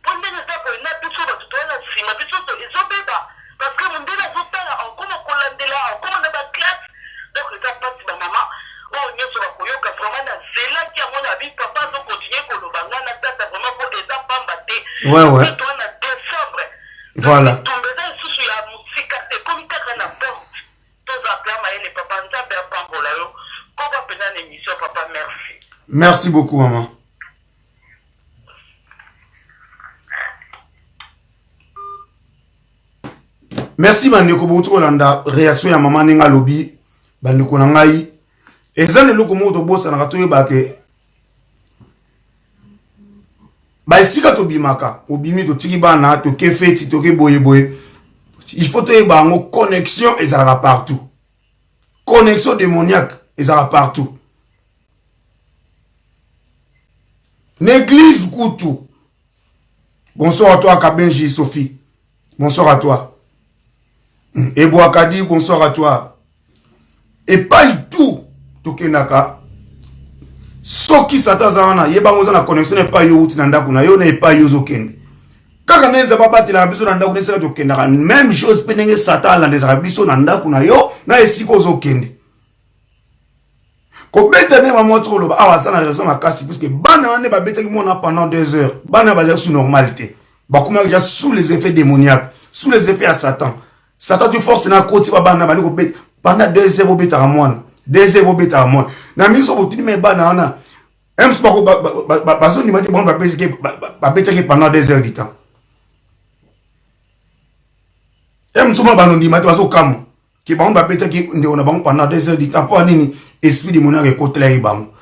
po ndenge eza boye na biso batu toza na sima biso nionso ezobeba parce que mundele azotala akoma kolandela akoma na ba classe donc eza pasi ba maman oyo nionso bakoyoka vraiment nazelaki yango na bi papa azo continuer koloba nga na tata vraiment po eza pamba te ouais, ouais. toza na decembre voilà bitumba eza lisusu ya mosika te ekomi kaka na porte Toza pla mayele papa nzambe apambola yo koba pena na emission papa merci. Merci beaucoup maman. Merci bandeko bouti kolanda réaction ya mama ndenge alobi bandeko na ngai eza na eloko moko tobosanaka toyeba ke ba esika tobimaka obimi totiki bana toke feti toke boye boye il faut toyeba yango connexion ezalaka partout connexion démoniaque ezalaka partout na église kutu bonsoir à toi kabenji sophie bonsoir à toi ebwakadi bonsoir à toi epai tout tokendaka soki satan aza wana yeba yango oza na connexion na epai yo outi na ndako na yo na epai yo ozokende kaka ndenge nzambe abatelaka biso na ndako na esika tokendaka meme chose mpe ndenge satan alandelaka biso na ndako na yo na esika ozokende kobeta nde mama oti koloba awa aza na raison makasi puiske bana wana nde babetaki mwana pendant deux heures bana bazali sous normal te bakomaki deja sous les effets démoniaques sous les effets ya satan satan tu force na koti ba bana bandi kobeta pendant deux heures bobetaka mwana deux heures bobetaka mwana na miso botuni me bana wana. Ems bazondima te bango babetaki pendant 2 heures du temps. Ems mona banondima te, bazokamwa ke bango babetaki ndeko na bango pendant 2 heures du temps. Mpo nini? Esprit démoniaque ekotelaki bango.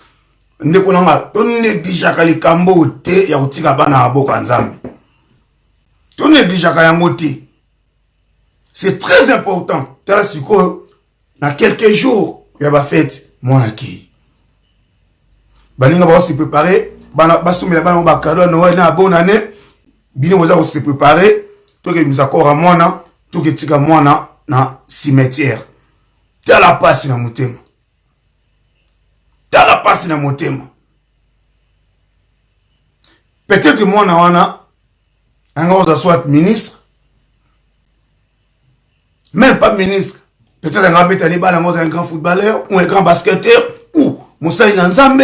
Ndeko na nga, tonegligeaka likambo te ya kotika bana ya boka Nzambe, tonegligeaka yango te, c'est très important. Tala sikoyo, na quelques jours ya bafete, mwana akei, baninga bao se préparer, bana basombela bana bacadeau ya Noël na bonne année. Bino boza kose préparer, tokebimisa corps ya mwana, toketika mwana na cimetière. Tala pasi na motema, tala pasi na motema. Peut-être mwana wana anga oza soit ministre, même pas ministre, peut-être anga abetani bana yango, oza un grand footballeur ou un grand basketteur ou mosali na Nzambe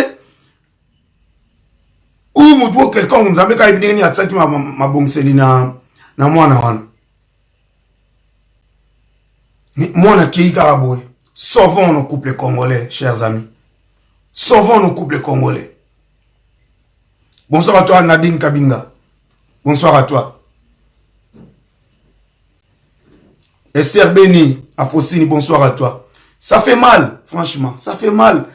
ou motu o quelconque. Nzambe kaka ndenge nini atiaki mabongiseli na mwana wana. Mwana akei kaka boye. Sauvons nos couples congolais, chers amis, sauvons nos couples congolais. Bonsoir à toi, Nadine Kabinga, bonsoir à toi, Esther Beni Afosini, bonsoir à toi. Ça fait mal, franchement, ça fait mal.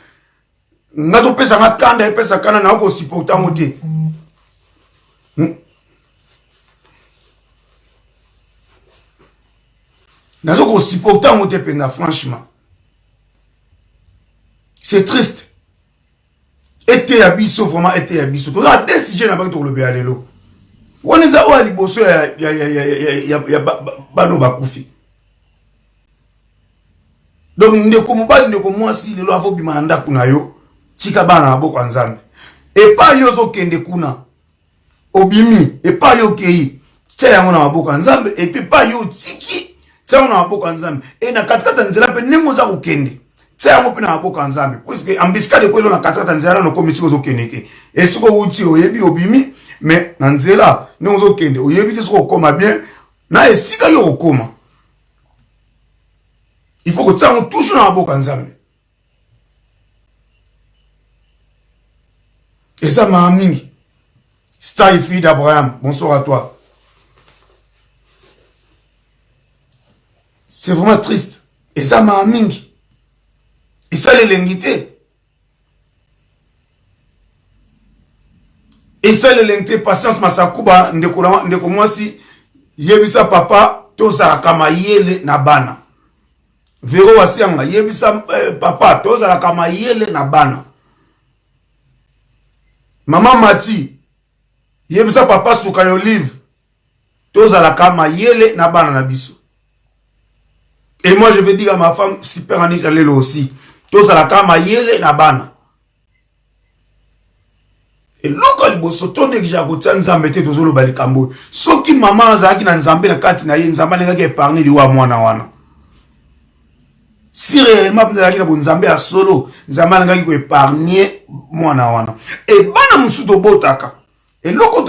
Nga topesa nga kanda, epesa kanda na kosupporta yango te. Nazo kosupporta yango te mpenza, franchement. C'est triste. Eteya biso vraiment, eteya biso. Toza na deux sujets na baki tokolobela lelo. Wana eza oyo ya liboso ya bano bakufi. Donc ndeko mobali, ndeko mwasi, lelo avobima na ndako na yo, tika bana na maboko ya Nzambe. Epai yo ozokende kuna, obimi, epai yo okei, tia yango na maboko ya Nzambe. Et puis epai yo otiki, tia yango na maboko ya Nzambe. E na katikati ya nzela mpe, ndenge oza kokende, tia yango mpe na maboko ya Nzambe, puisque embuscade ekweli na katikati ya nzela. Nano okomi sika ozokende te, esika owuti oyebi, obimi, mais na nzela ndenge ozokende oyebi te soki okoma bien na esika yo okoma. Il faut kotia yango toujours na maboko ya Nzambe. Eza maa mingi. Star, fille d'Abraham, bonsoir à toi. C'est vraiment triste, eza maa mingi, esala elengi te, esala elengi te. Patience Masakuba, ndeko, ndeko mwasi, yebisa papa tozalaka mayele na bana. Vero Wasianga, yebisa papa tozalaka mayele na bana. Mama Mati, yebisa papa Suka Olive tozalaka mayele na bana na biso. Et moi, je vais dire à ma femme Super Anita lelo aussi, tozalaka mayele na bana. Eloko ya liboso, tonégligea kotia Nzambe te. Tozoloba likambo oyo, soki mama azalaki na Nzambe na kati na ye, Nzambe alingaki épargne liwa mwana wana. Si réellement mpenza azalaki na bonzambe ya solo, Nzambe alingaki koépargne mwana wana. E bana mosusu tobotaka, eloko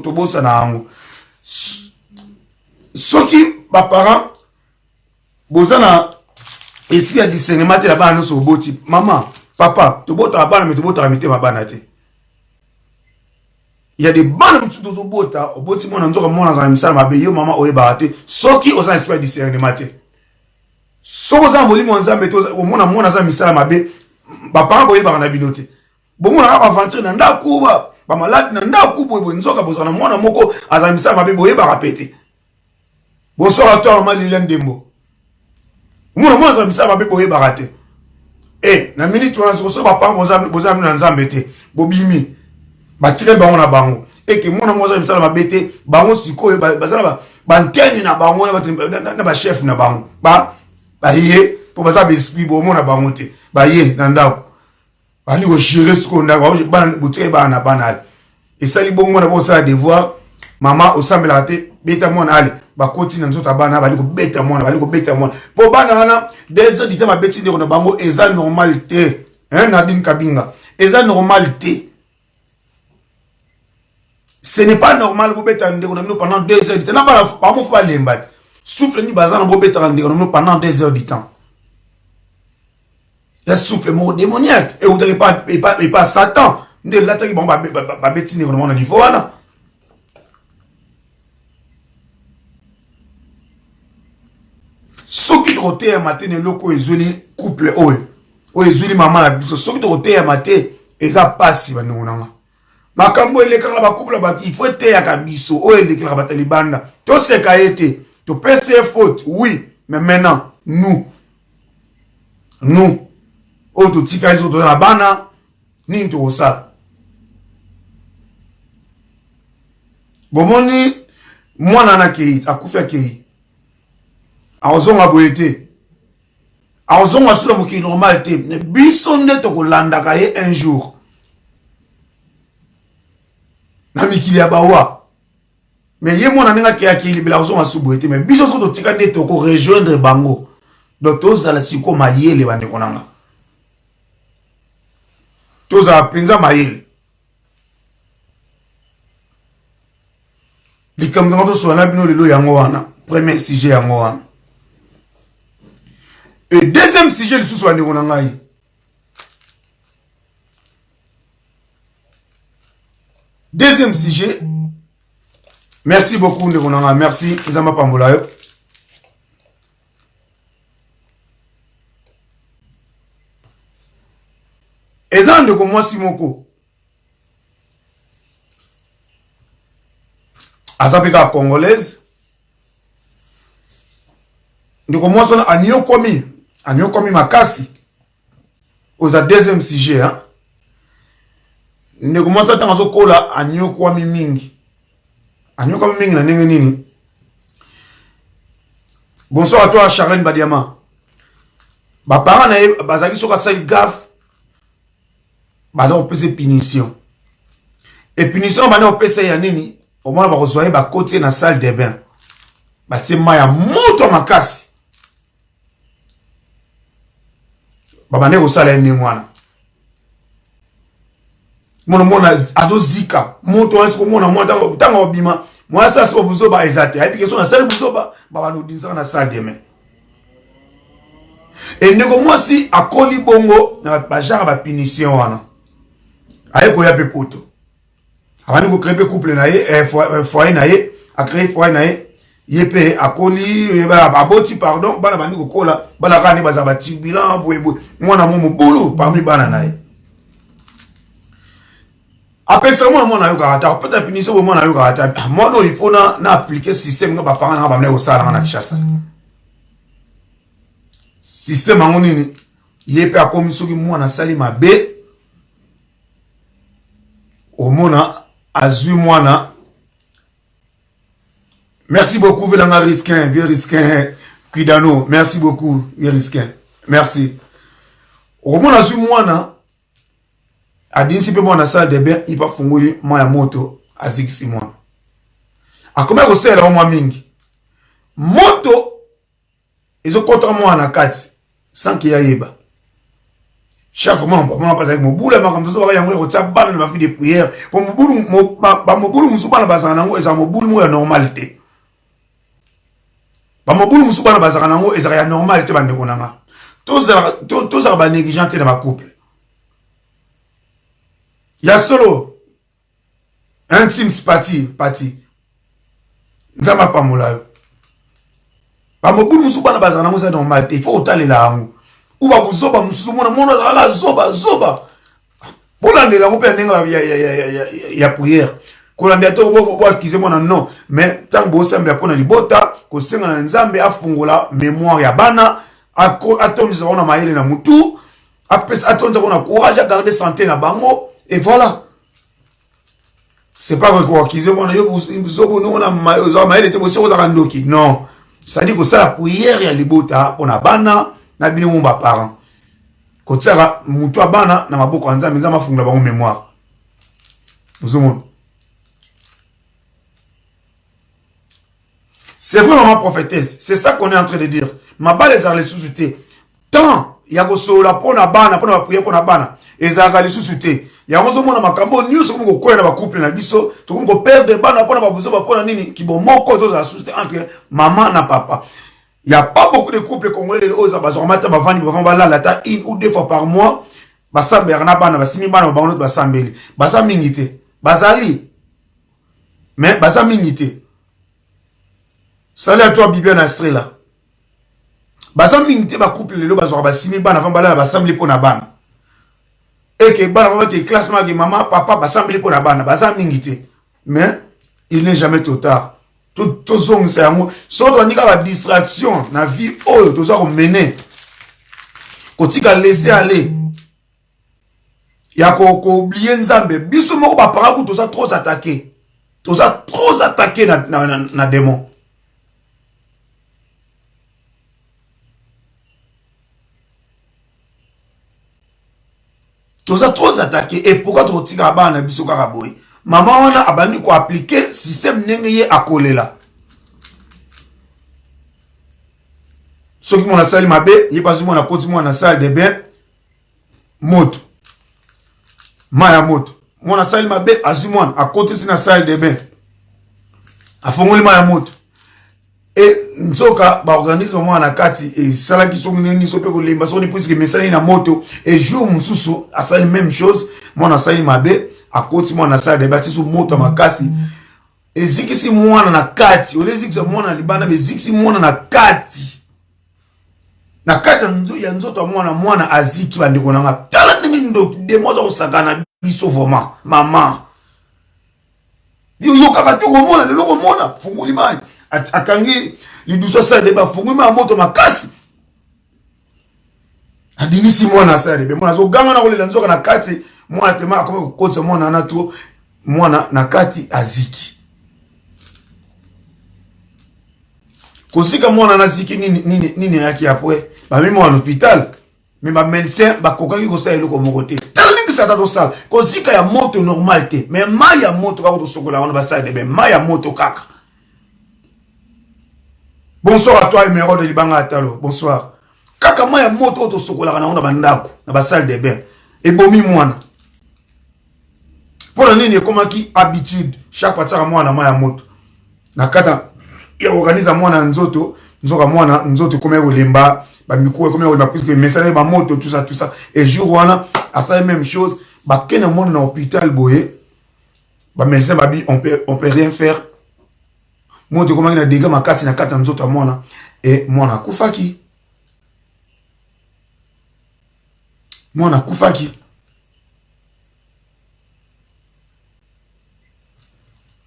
tobosana yango, soki baparent boza na esprit ya discernement te na bana nyonso oboti, mama, papa, tobotaka bana, me tobotaka mitema bana te. Ya de bana mosusu tozobota, oboti mwana, nzoka mwana azala misala mabe, yo mama oyebaka te. Soki oza na esprit ya discernement te, soki oza na molimo ya Nzambe te, omona mwana aza misala mabe, baparent boyebaka na bino te. Bomonaka baaventure na ndako, bamaladi na ndako, boye nzoka bozala na mwana moko azala misala mabe, boyebaka pe te. Bonsoir à toi, mama Liliane Dembo. Mwana mwana azala misala mabe, boyebaka te. E na minute wana, soki baparent boza bino na Nzambe te, bobimi, batikali bango na bango, eke mwana moko aza misala mabe te. Bango sikoyo baza na bantene na bango na bachef na bango, baye mpo baza baesprit, bomona bango te. Baye na ndako, bandi kogérer sikoyo ndako, botikali bana na bana. Ale esali bongo, mwana bosala devoir, mama osambelaka te, beta mwana. Ale bakoti na nzoto ya bana, bali kobeta mwana, bali kobeta mwana, mpo bana wana 2 heures du temps babeti ndeko na bango. Eza normal te, hein, Nadine Kabinga, eza normal te, ce n'est pas normal bobeta ndeko na bino pendant 2 heures du temps na bana. Bango faut balemba te, souffle nini baza na bobetaka ndeko na bino pendant 2 heures du temps? Ya souffle moko démoniaque eutaki epa Satan. nde elataki bango babeti ndeko na bango na niveau wana. Soki tokoteyama te na eloko oyo ezweli couple oyo, oyo ezweli mama na biso, soki tokoteyama te eza pasi bandeko na nga. Makambo elekaka na bacouple ya bato, il faut eteyaka biso. Oyo elekelaka bato ya libanda, toseka ye te, topesi ye faute, oui, mais maintenant nous, nous oyo totikali, soki toza na bana, nini tokosala? Bomoni mwana na akei, akufi, akei, akozonga boye te, akozonga sur na mokili normal te. Biso nde tokolandaka ye un jour na mikili ya bawa. Mais ye mwana ndenge akei, akei libela, akozonga su boye te. Mais biso soki totika nde tokorejoindre bango. Donc tozala sikoyo mayele, bandeko na nga, tozala mpenza mayele. Likambo yango tosola na bino lelo yango wana, premier sujet yango wana. Et deuxième sujet lisusu, bandeko na ngai, deuxième sujet. Merci beaucoup, ndeko na ngai, merci, Nzambe apambola yo. Eza na ndeko mwasi moko aza mpe kaka congolaise. Ndeko mwasi wana aniokomi, aniokomi makasi. Oza deuxième sujet, hein? Ndeko mwasi ntango azokola aniokwami mingi. Aniokwami mingi na ndenge nini? Bonsoir à toi, Charlène Badiama. Baparent na ye bazalaki, soki asali gaffe, baza kopesa punition. E punition banda kopesa ya nini? Omona bakozwa ye, bakoti ye na salle de bain, batie mai ya moto ya makasi, babandaki kosala ye ndenge wana. Mona mwana azozika moto wana. Siko mona mwana ntango obima, mwana asala siko buzoba eza te, ayebi ke so nasali buzoba, babanda odinisaka na salle de bain. E ndeko mwasi akoli bongo na bagenre bapunition wana. Aye koya mpe poto, abandi kocrée mpe couple na ye, foyer na ye, acrée foyer na ye. Ye mpe akoli, aboti, pardon, bana bandi kokola. Bana kaka nde bazala baturbulent boyeboye. Mwana mo mobulu parmi bana na ye, apekisaka mwana, mwana ayokaka te. Akopeta punition boye, mwana ayokaka te. Mwana oyo, il faut na appliquer système nga baparent nanga bamina kosala nanga na Kinshasa. Système yango nini? Ye mpe akomi, soki mwana asali mabe, omona azwi mwana. Merci beaucoup, Velanga Risquin, vieux Risquin Kuidano, merci beaucoup, vieux Risquin, merci. Okomona azwi mwana, adinisi mpe mwana salle de bain, ipa afungoli mai ya moto, azikisi mwana. Akomi kosalela ngo mwa mingi, moto ezokɔta mwana na kati sans ke yayeba. Chaque fois mwana mwana azalaki mobulu ya makambo tozobaka yango ya kotia bana na bavie de prière, po mobulu, bamobulu mosusu bana bazala nango ezala mobulu moko ya normal te. Bamobulu mosusu bana bazalaka nango ezalaka ya normal te. Bandeko na nga, tozala banégligent te na bacouple ya solo. Intime pati pati, Nzambe apambola yo. Bamobulu mosusu bana bazala nango eza normal te, il faut kotalela yango. U babuzoba mosusu, mona mona azalaka zoba zoba, bolandela yango mpe ya ndenge ya prière. Kolandela te boakize mwana, non, mais ntango bosambela mpo na libota, kosenga na Nzambe afungola mémoire ya bana, atondisa bango na mayele na mutu, atondisa bango na courage, agarde santé na bango, et voilà. C'est pas koakize mwana yo zobo ndongo na ozala mayele te, bosi ozalaka ndoki, non. C'est-à-dire kosala prière ya libota mpo na bana na bino mo baparent, kotiaka motu ya bana na maboko ya Nzambe, Nzambe afungola bango mémoire. Ozomona, c'est vrai, maman prophétesse, c'est ça qu'on est en train de dire. Mabala ezalaka lisusu te, temps ya kosolola mpo na bana, mpo na baprière mpo na bana ezalaka lisusu te. Yango ozomona makambo nyonso komi kokwea na bacouple na biso, tokomi koperdre bana mpo na babuzoba. Mpo na nini? Kibomoko tozala susu te entre mama na papa. Y a pas beaucoup de couples congolais oyo bazwaka mata, bavandi, bavandi, balala ata une ou deux fois par mois. Basambelaka na bana, basimbi bana bango neti basambeli. Baza mingi te. Bazali. Mais baza mingi te. Salut à toi Bibiane Astrela. Baza mingi te ba couple lelo bazwaka basimbi bana avant balala basambeli mpo na bana. Eke bana babaki classe maki mama papa basambeli mpo na bana baza mingi te. Mais il n'est jamais trop tard. Tozongisa yango soki tobandi kaka ba distraction na vie oyo toza komene kotika laisser aller ya kooblie Nzambe. Biso moko ba parents kutu toza trop attaqué, toza trop attaqué na, na, na, na démon. Toza trop attaqué. Et pourquoi tokotikaka bana na biso kaka boye? Mama wana abandi koaplike système ndenge ye akolela. Soki mwana asali mabe, ye mpe azwi mwana akoti mwana na salle de bain, moto mai ya moto. Mwana asali mabe, azwi mwana akotisi na salle de bain, afongoli mai ya moto. E nzoka baorganisme mwana na kati esalaki soki nini, so mpe kolemba soki nini, puisque emesani na moto. E jour mosusu asali même chose, mwana asali mabe, akoti mwana na salle de bain, atisi moto ya makasi, ezikisi mwana na kati. Olie ezikisa mwana na libanda, me ezikisi mwana na kati, na kati ya nzoto ya mwana. Mwana aziki. Bandeko na nga, tala ndenge ndoki demo aza kosakana biso vraiment. Mama, yokaka te, komona lelo, komona fungoli mai, akangi lidusu asala debe, afungoli mai ya moto makasi, adinisi mwana asala debe, mwana azoganga na kolela. Nzoka na kati mwana tema akomi kokotisa mwana wana to mwana na kati aziki. Kosika mwana na ziki nini nini nini ayaki après, bamemi mwana na hôpital, mais ba médecin bakokaki kosala eloko moko te. Tala ndenge sata tosala kozika ya moto normal te, mais mai ya moto kaka tosokola wana basala debe, mai ya moto kaka. Bonsoir à toi Emeraude Libanga Atalo, bonsoir. Kaka mai ya moto oyo tosokolaka nango na bandako na basalle de bain ebomi mwana. Mpo na nini? Ekomaki habitude, chaque fois atiaka mwana mai ya moto na kata ya koorganize mwana nzoto. Nzoka mwana nzoto ekomaki kolemba, bamikuwa ekomaki kolemba puisque emesani bamoto, tout ça, tout ça. Et jour wana asali même chose, bakende mwana na hôpital boye, bamédecin babi on peut rien faire, moto ekomaki na dégâts makasi na kati ya nzoto ya mwana, e mwana akufaki. Mwana akufaki.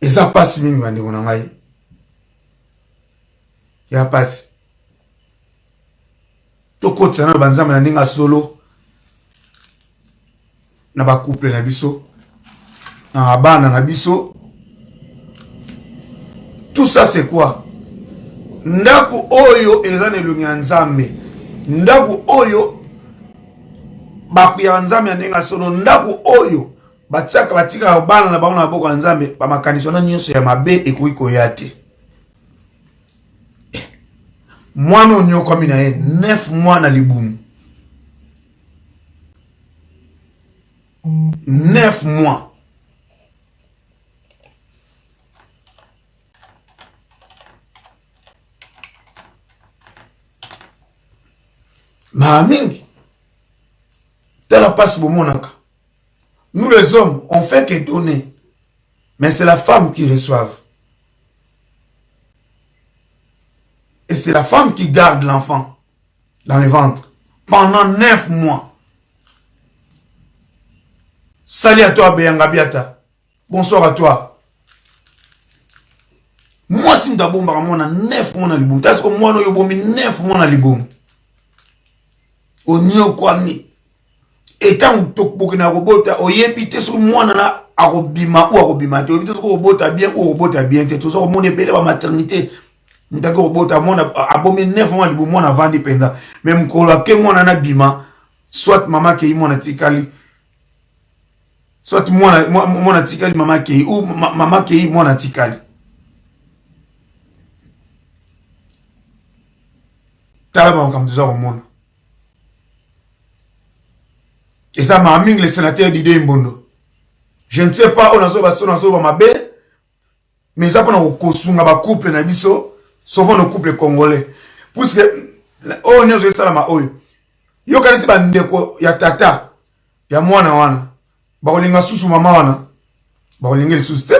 Eza mpasi mingi, bandeko na ngai, ya mpasi. Tokotisa nano banzambe na ndenge ya solo na bacouple na biso, na bana na biso. Tout ça, c'est quoi? Ndako oyo eza na elongi ya Nzambe, ndako oyo bapriaka Nzambe ya ndenge ya solo, ndako oyo batiaka batikaka bana na bango na maboko ya Nzambe, bamakanisi wana nyonso ya mabe ekoki koya te. Mwana onyokwami na ye 9 mois na libumu, 9 mois. Maa mingi, tala mpasi bomonaka. Nous les hommes, on fait que donner, mais c'est la femme qui reçoive et c'est la femme qui garde l'enfant dans le ventre pendant 9 mois. Salut à toi Beyanga Biata, bonsoir à toi. Mwasi moto abombaka mwana 9 mois na libumu. Tala siko mwana oyo obomi 9 mois na libumu, oniokwami. Etango bokendaka kobota, oyebi te soki mwana na akobima ou akobima te, oyebi te soki okobota bien ou okobota bien te. Toza komona ebele bamaternité, moto ake kobota mwana abomi 9 mois libumu, mwana avandi mpenza, mais mokolo ake mwana na bima, soit mama akei, mwana tikali, soit mwana mwana tikali, mama akei, ou mama akei, mwana tikali. Tala bamakambo toza komona, eza maa mingi. Le sénateur Didier Mbondo, je ne sais pas oyo nazoba so nazoba mabe, mais eza mpona kosunga bacouple na biso, souvent nos couple congolais, puisque oyo nyonso esalama oyo yokanisi bandeko ya tata. ya mwana wana bakolinga susu mama wana bakolinga lisusu te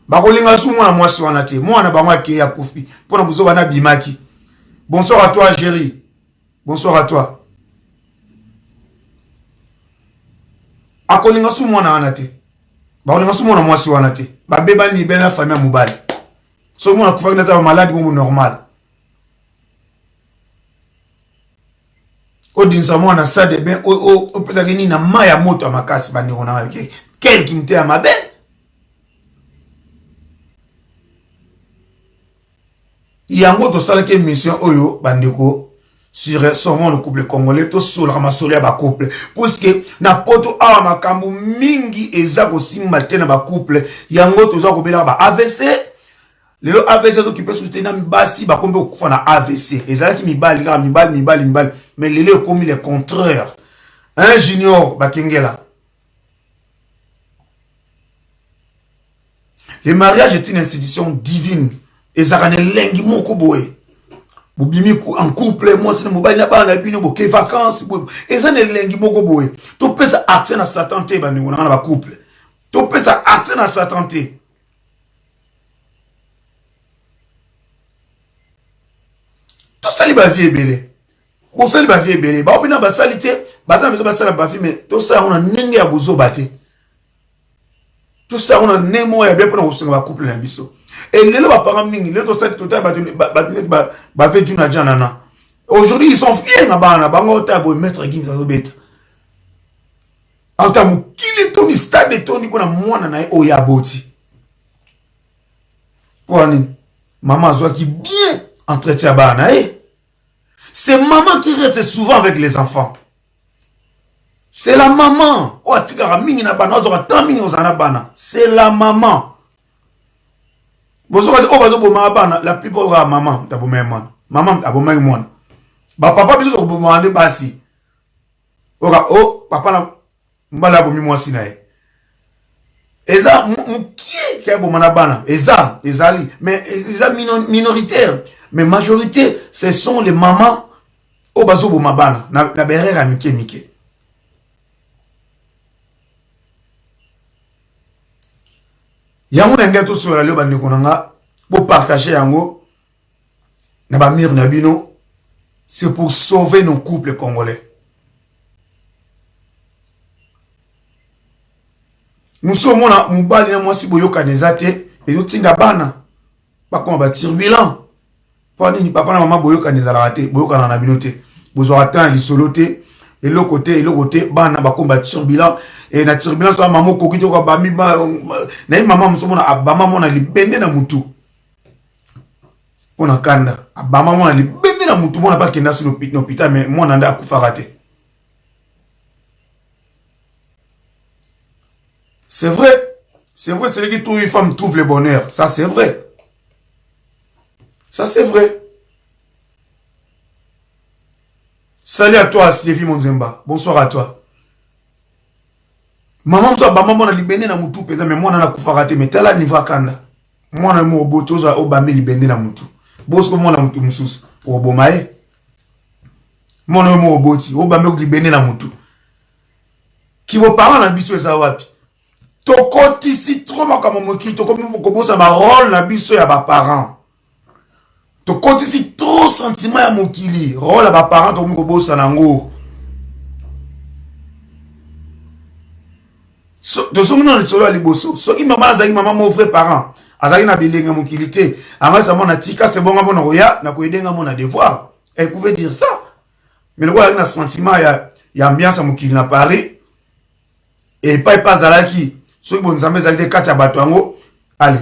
bakolinga susu mwana mwasi wana te mwana bango akei akufi mpo na buzoba nabimaki bonsoir à toi Jerry bonsoir à toi akolinga su mwana wana te bakolinga su mwana mwasi wana te babebani libele na famille ya mobali soki mwana akufaki nata bamaladi mobo normal odinisa mwana sa de bain opesaki nini na mai ya moto ya makasi bandeko na ngai quel kimte ya mabe yango tosalaki émission oyo bandeko sur sauvons le couple congolais tosolaka masolo ya bacouple puiske na poto awa makambo mingi eza kosimba te na bacouple yango toza kobelaka ba avc lelo avc ezokipe susu te na basi bakomi mpe kokufa na avc ezalaki mibali kaka mibali mibali mibali mais lelo ekomi le contraire un junior bakengela Le mariage est une institution divine. Ezalaka na elengi moko boye. Bobimi en couple, mwasi na mobali na bana na bino boke vacances boye. Eza na elengi moko boye. Topesa accès na Satan te bandeko na nga na ba couple. Topesa accès na Satan te. Tosali ba vie ebele. Bosali ba vie ebele. Bao bino basali te, baza na besoin basala ba vie mais tosala yango na ndenge ya bozoba te. tosala yango na ndenge moko ya bien mpona kosunga bacouple na biso e lelo baparent mingi lelo tosali totala bato neti bave juna janana aujourd'hui ils sont fiers na bana na bango otala boye maître gims azobeta ata mokili etondi stade etondi mpona mwana na ye oyo aboti mpo nini mama azwaki bien entretien ya bana na ye c'est maman qui reste souvent avec les enfants c'est la maman oyo atikaka mingi na bana azwaka temps mingi kozala na bana c'est la maman bozoka te oyo bazobomaka bana la plupart kaka mama abomaki mwana mama abomaki mwana bapapa biso tokobomaka nde basi oka o oh, papa na mbala abomi mwasi na ye eza mokie ke aboma na bana eza ezali mais eza minoritaire mais majorité ce sont les mamans oyo bazoboma bana na, na baerreur ya mike mike yango na ngai tosolola leo bandeko na nga bopartage yango na bamire na bino c'est pour sauver nos couples congolais mosusu omona mobali na mwasi boyokana eza te ezotinda bana bakoma baturbulent mpo nini papa na mama boyokani ezalaka te boyokana na bino te bozwaka temps ya lisolo te eloko te eloko te bana bakomi baturbulent e na turbulence wana mama okoki te okabami naye mama mosusu omona abama mona libende na motu mpo na kanda abama mwana libende na motu mwana bakenda si na hôpital mais mwana nde akufaka te c'est vrai c'est vrai celui qui trouve une femme trouve le bonheur ça c'est vrai ça c'est vrai salut à toi Sylvie Monzemba bonsoir à toi mama mosusu abamba mwana libende na motu mpenza me mwana nakufaka te me tala niveau akanda mwana yo moko oboti ozwa obambi libende na motu bosiko mwana motu mosusu oboma ye mwana yo moko oboti obambi libende na motu kiboparent na biso eza wapi tokotisi tro makambo mokili tokomi kobosana barole na biso ya baparent tokotisi trop sentiment ya mokili role ya baparent tokomi kobosana yango so, tozongi na lisolo ya liboso soki mama azalaki mama mo vrai parent azalaki na bilenge ya mokili te angasa mwana tika sebonga mpo na koya na koyede nga mona devoir elle pouvait dire ça mais lokola azalaki na sentiment ya, ya ambiance ya mokili na paris epai mpe azalaki soki bonzambe ezalaki te kati ya bato yango ale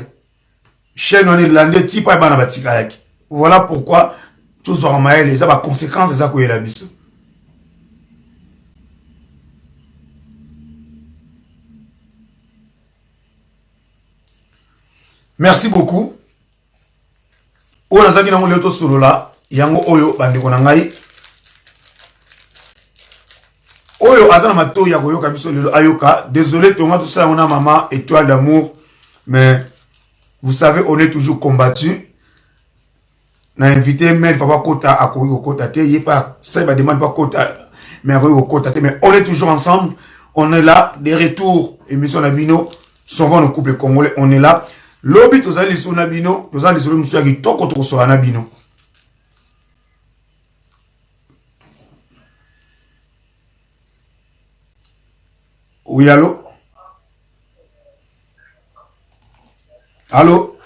chaîne wana elandi ti mpa bana batikalaki voilà pourquoi tozwaka mayele eza baconséquence eza koyela biso merci beaucoup oyo nazalaki nango lelo tosolola yango oyo bandeko na ngai oyo aza na matoi ya koyoka biso lelo ayoka désolé tonga tosala yango na mama étoile d'amour mais vous savez on est toujours combattu na invité maître papa kota akoki kokota te ye mpe asali bademande mpe akota Mais akoki kokota te, mais on est toujours ensemble, on est là, de retour, émission na bino, sauvons nos couples congolais, on est là. Lobi tozali lisolo na bino, tozali lisolo mosusu ya kitoko tokosola na bino. Oui, allô? Allô?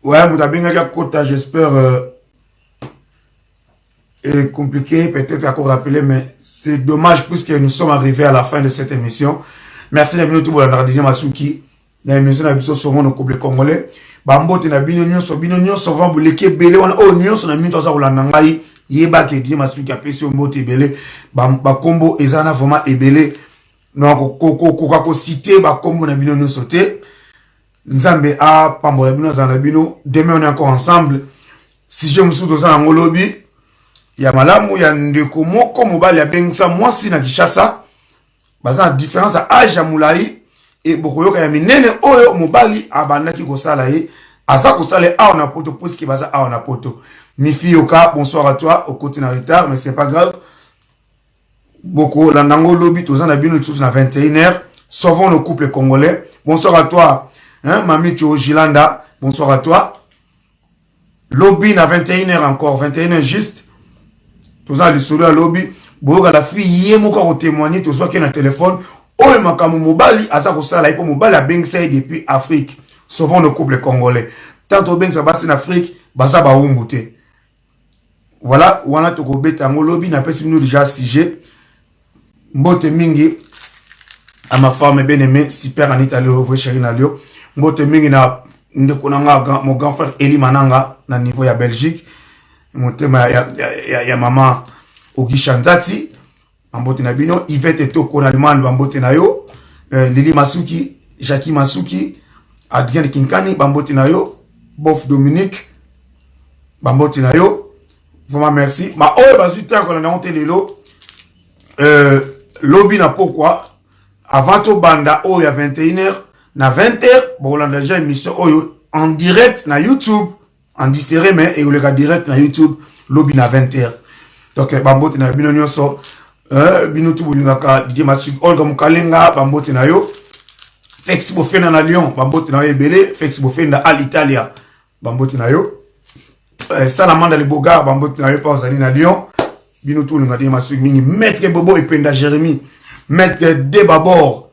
Ouais, moto abengaki akota, j'espère euh, est compliqué, peut-être à rappeler, mais c'est dommage puisque nous sommes arrivés à la fin de cette émission. Merci na bino tout bolanda Didier Masuki na émission na biso sauvons nos couples congolais. Bambote na bino nyonso, bino nyonso vraiment boleki ebele wana oyo nyonso na minute aza kolanda ngai, yeba ke Didier Masuki apesi yo mbote ebele, bakombo eza na vraiment ebele. Na kokoka kosite bakombo na bino nyonso te. Nzambe apambola bino, azala na bino. Demain on est encore ensemble. Sujet mosusu toza nango lobi ya malamu ya ndeko moko mobali abengisa mwasi na Kinshasa, baza na différence ya age ya molai e bokoyoka ya minene oyo mobali abandaki kosala ye aza kosala ye awa na poto, puisque baza awa na poto. Mifi Yoka, bonsoir à toi, okoti na retard mais c'est pas grave. Bokolanda yango lobi, toza na bino lisusu na 21h. Sauvons nos couples congolais. Bonsoir à toi, hein, Mamicho Gilanda, bonsoir à toi. Lobi na 21h encore, 21h juste, toza lisolo ya lobi, boyoka la fille ye moko akotémoigne, tozwaki na telefone oyo makambo mobali aza kosala ye mpo mobali abengisa ye depuis Afrique. Sauvons nos couples congolais. Tant tobengisa basi na Afrique, baza bawumbu te. Voilà, wana tokobeta yango lobi, napesi bino déjà sujet. Mbote mingi à ma femme bien-aimée, super Anita Leo, vrai chérie na Lio. Mbote mingi na ndeko na nga, mon grand frère Eli Mananga na niveau ya Belgique. Motema ya, ya, ya, ya mama Ogisha Nzati. Bambote na bino Yvette Etoko na Allemagne, bambote na yo. Lili Masuki, Jackie Masuki, Adrien Kinkani, bambote na yo. Bof Dominique, bambote na yo. Vraiment merci. Ma oyo bazwi te kolanda yango te lelo. Lobi na pokwa avant tobanda oyo ya 21h na 20h bokolanda déjà émission oyo en direct na YouTube, en différé mais ekoleka direct na YouTube lobi na 20h. Donc bambote na bino nyonso, bino tu bolingaka Didier Masuki, Olga Mukalenga, bambote na yo. Fex Bofenda na Lyon, bambote na yo ebele. Fex Bofenda à l'Italia, bambote na yo. Salamanda le Bogar, bambote na yo pa ozali na Lyon. Bino tu bolingaka Didier Masuki mingi. Maître Bobo Ependa Jérémy, Maître Debabor,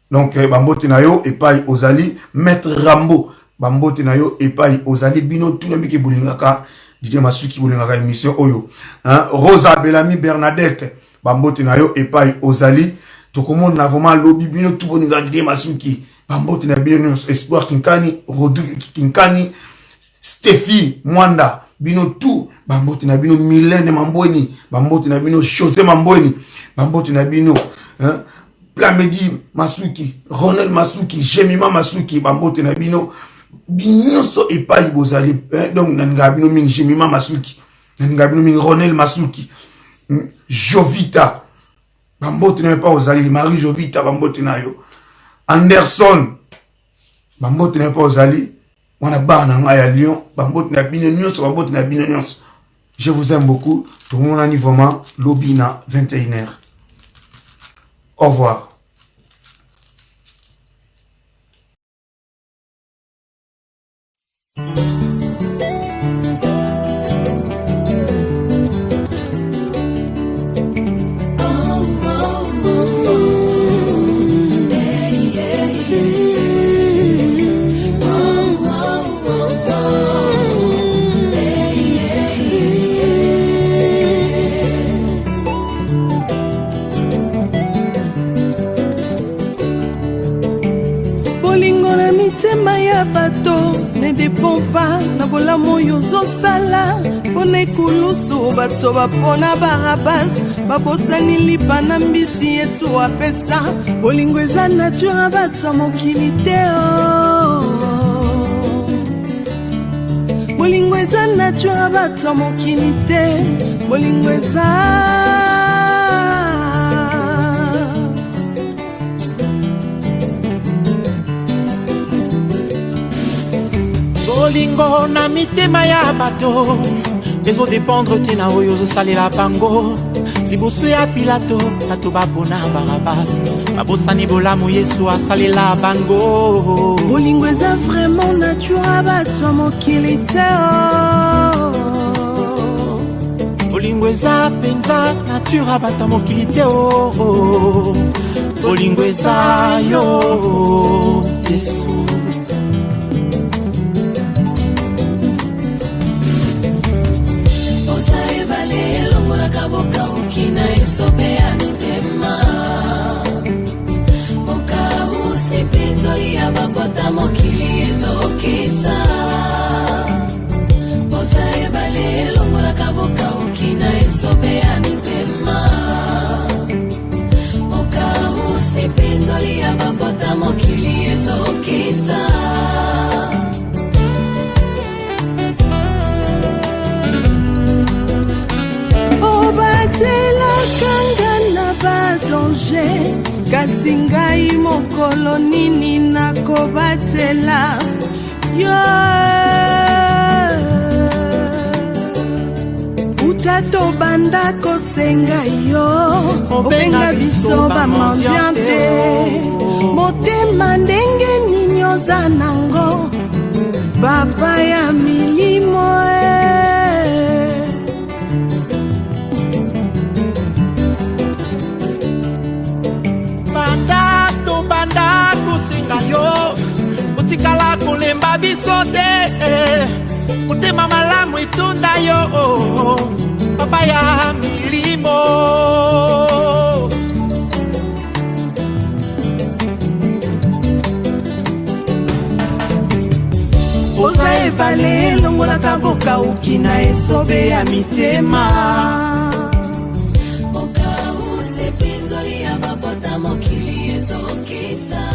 donc bambote na yo epai ozali. Maître Rambo, bambote na yo epai ozali. Bino tuna miki bolingaka Didier Masuki, bolingaka émission oyo, hein? Rosa Bellamy Bernadette, bambote na yo epai ozali. Tokomona vraiment lobi, bino tu bolingaka Didier Masuki, bambote na bino nyonso. Espoir Kinkani, Rodrigue Kinkani, Steffi Mwanda, bino tu bambote na bino. Milene Mambweni, bambote na bino. José Mambweni, bambote na bino, hein? Plamedi Masuki, Ronel Masuki, Jemima Masuki, bambote na bino nyonso epai bozali, hein? Donc nalingaka bino mingi. Jemima Masuki, nalingaka bino mingi. Ronel Masuki, Jovita, bambote na yo epai ozali. Marie Jovita, bambote na yo. Anderson, bambote na yo epai ozali. Wana bana na ngai ya Lyon, bambote na bino nyonso, bambote na bino nyonso. Je vous aime beaucoup. Tomonani vraiment lobi na 21h. Au revoir. Bolingo na mitema ya bato ne dépend pas na bolamu oyo ozosala. Mpona ekulusu bato bapona Barabas, babosani lipa na mbisi Yesu apesa. Bolingo eza nature ya bato ya mokili te, oh. Bolingo eza nature ya bato ya mokili te. Bolingo eza Bolingo na mitema ya bato ezodépendre te na oyo ozosalela bango. Liboso ya Pilato, bato bapona Barabas, babosani bolamu Yesu asalela bango. Bolingo eza vraiment nature ya bato ya mokili te oh. Bolingo eza mpenza nature ya bato ya mokili te oh. Bolingo eza yo, Yesu. Oza ebale elongolaka bokauki na esobe ya mitema, okausi mpinzoli ya bapota mokili ezokisa. Oza ebale elongolaka bokauki na esobe ya mitema, okausi mpinzoli ya bapota mokili ezokisa. Obatelaka nga na badanger, kasi ngai mokolo nini nakobatela yo? Uta tobanda kosenga yo, obenga biso bamendiants te. Motema ndenge nini oza nango, papa ya milimo e? Banda tobanda kosenga yo, otikala kolemba biso te. Motema malamu etonda yo, papa ya milimo. Oza ebale elongolaka bokauki na esobe ya mitema. Okausi mpinzoli ya bapota mokili ezokisa.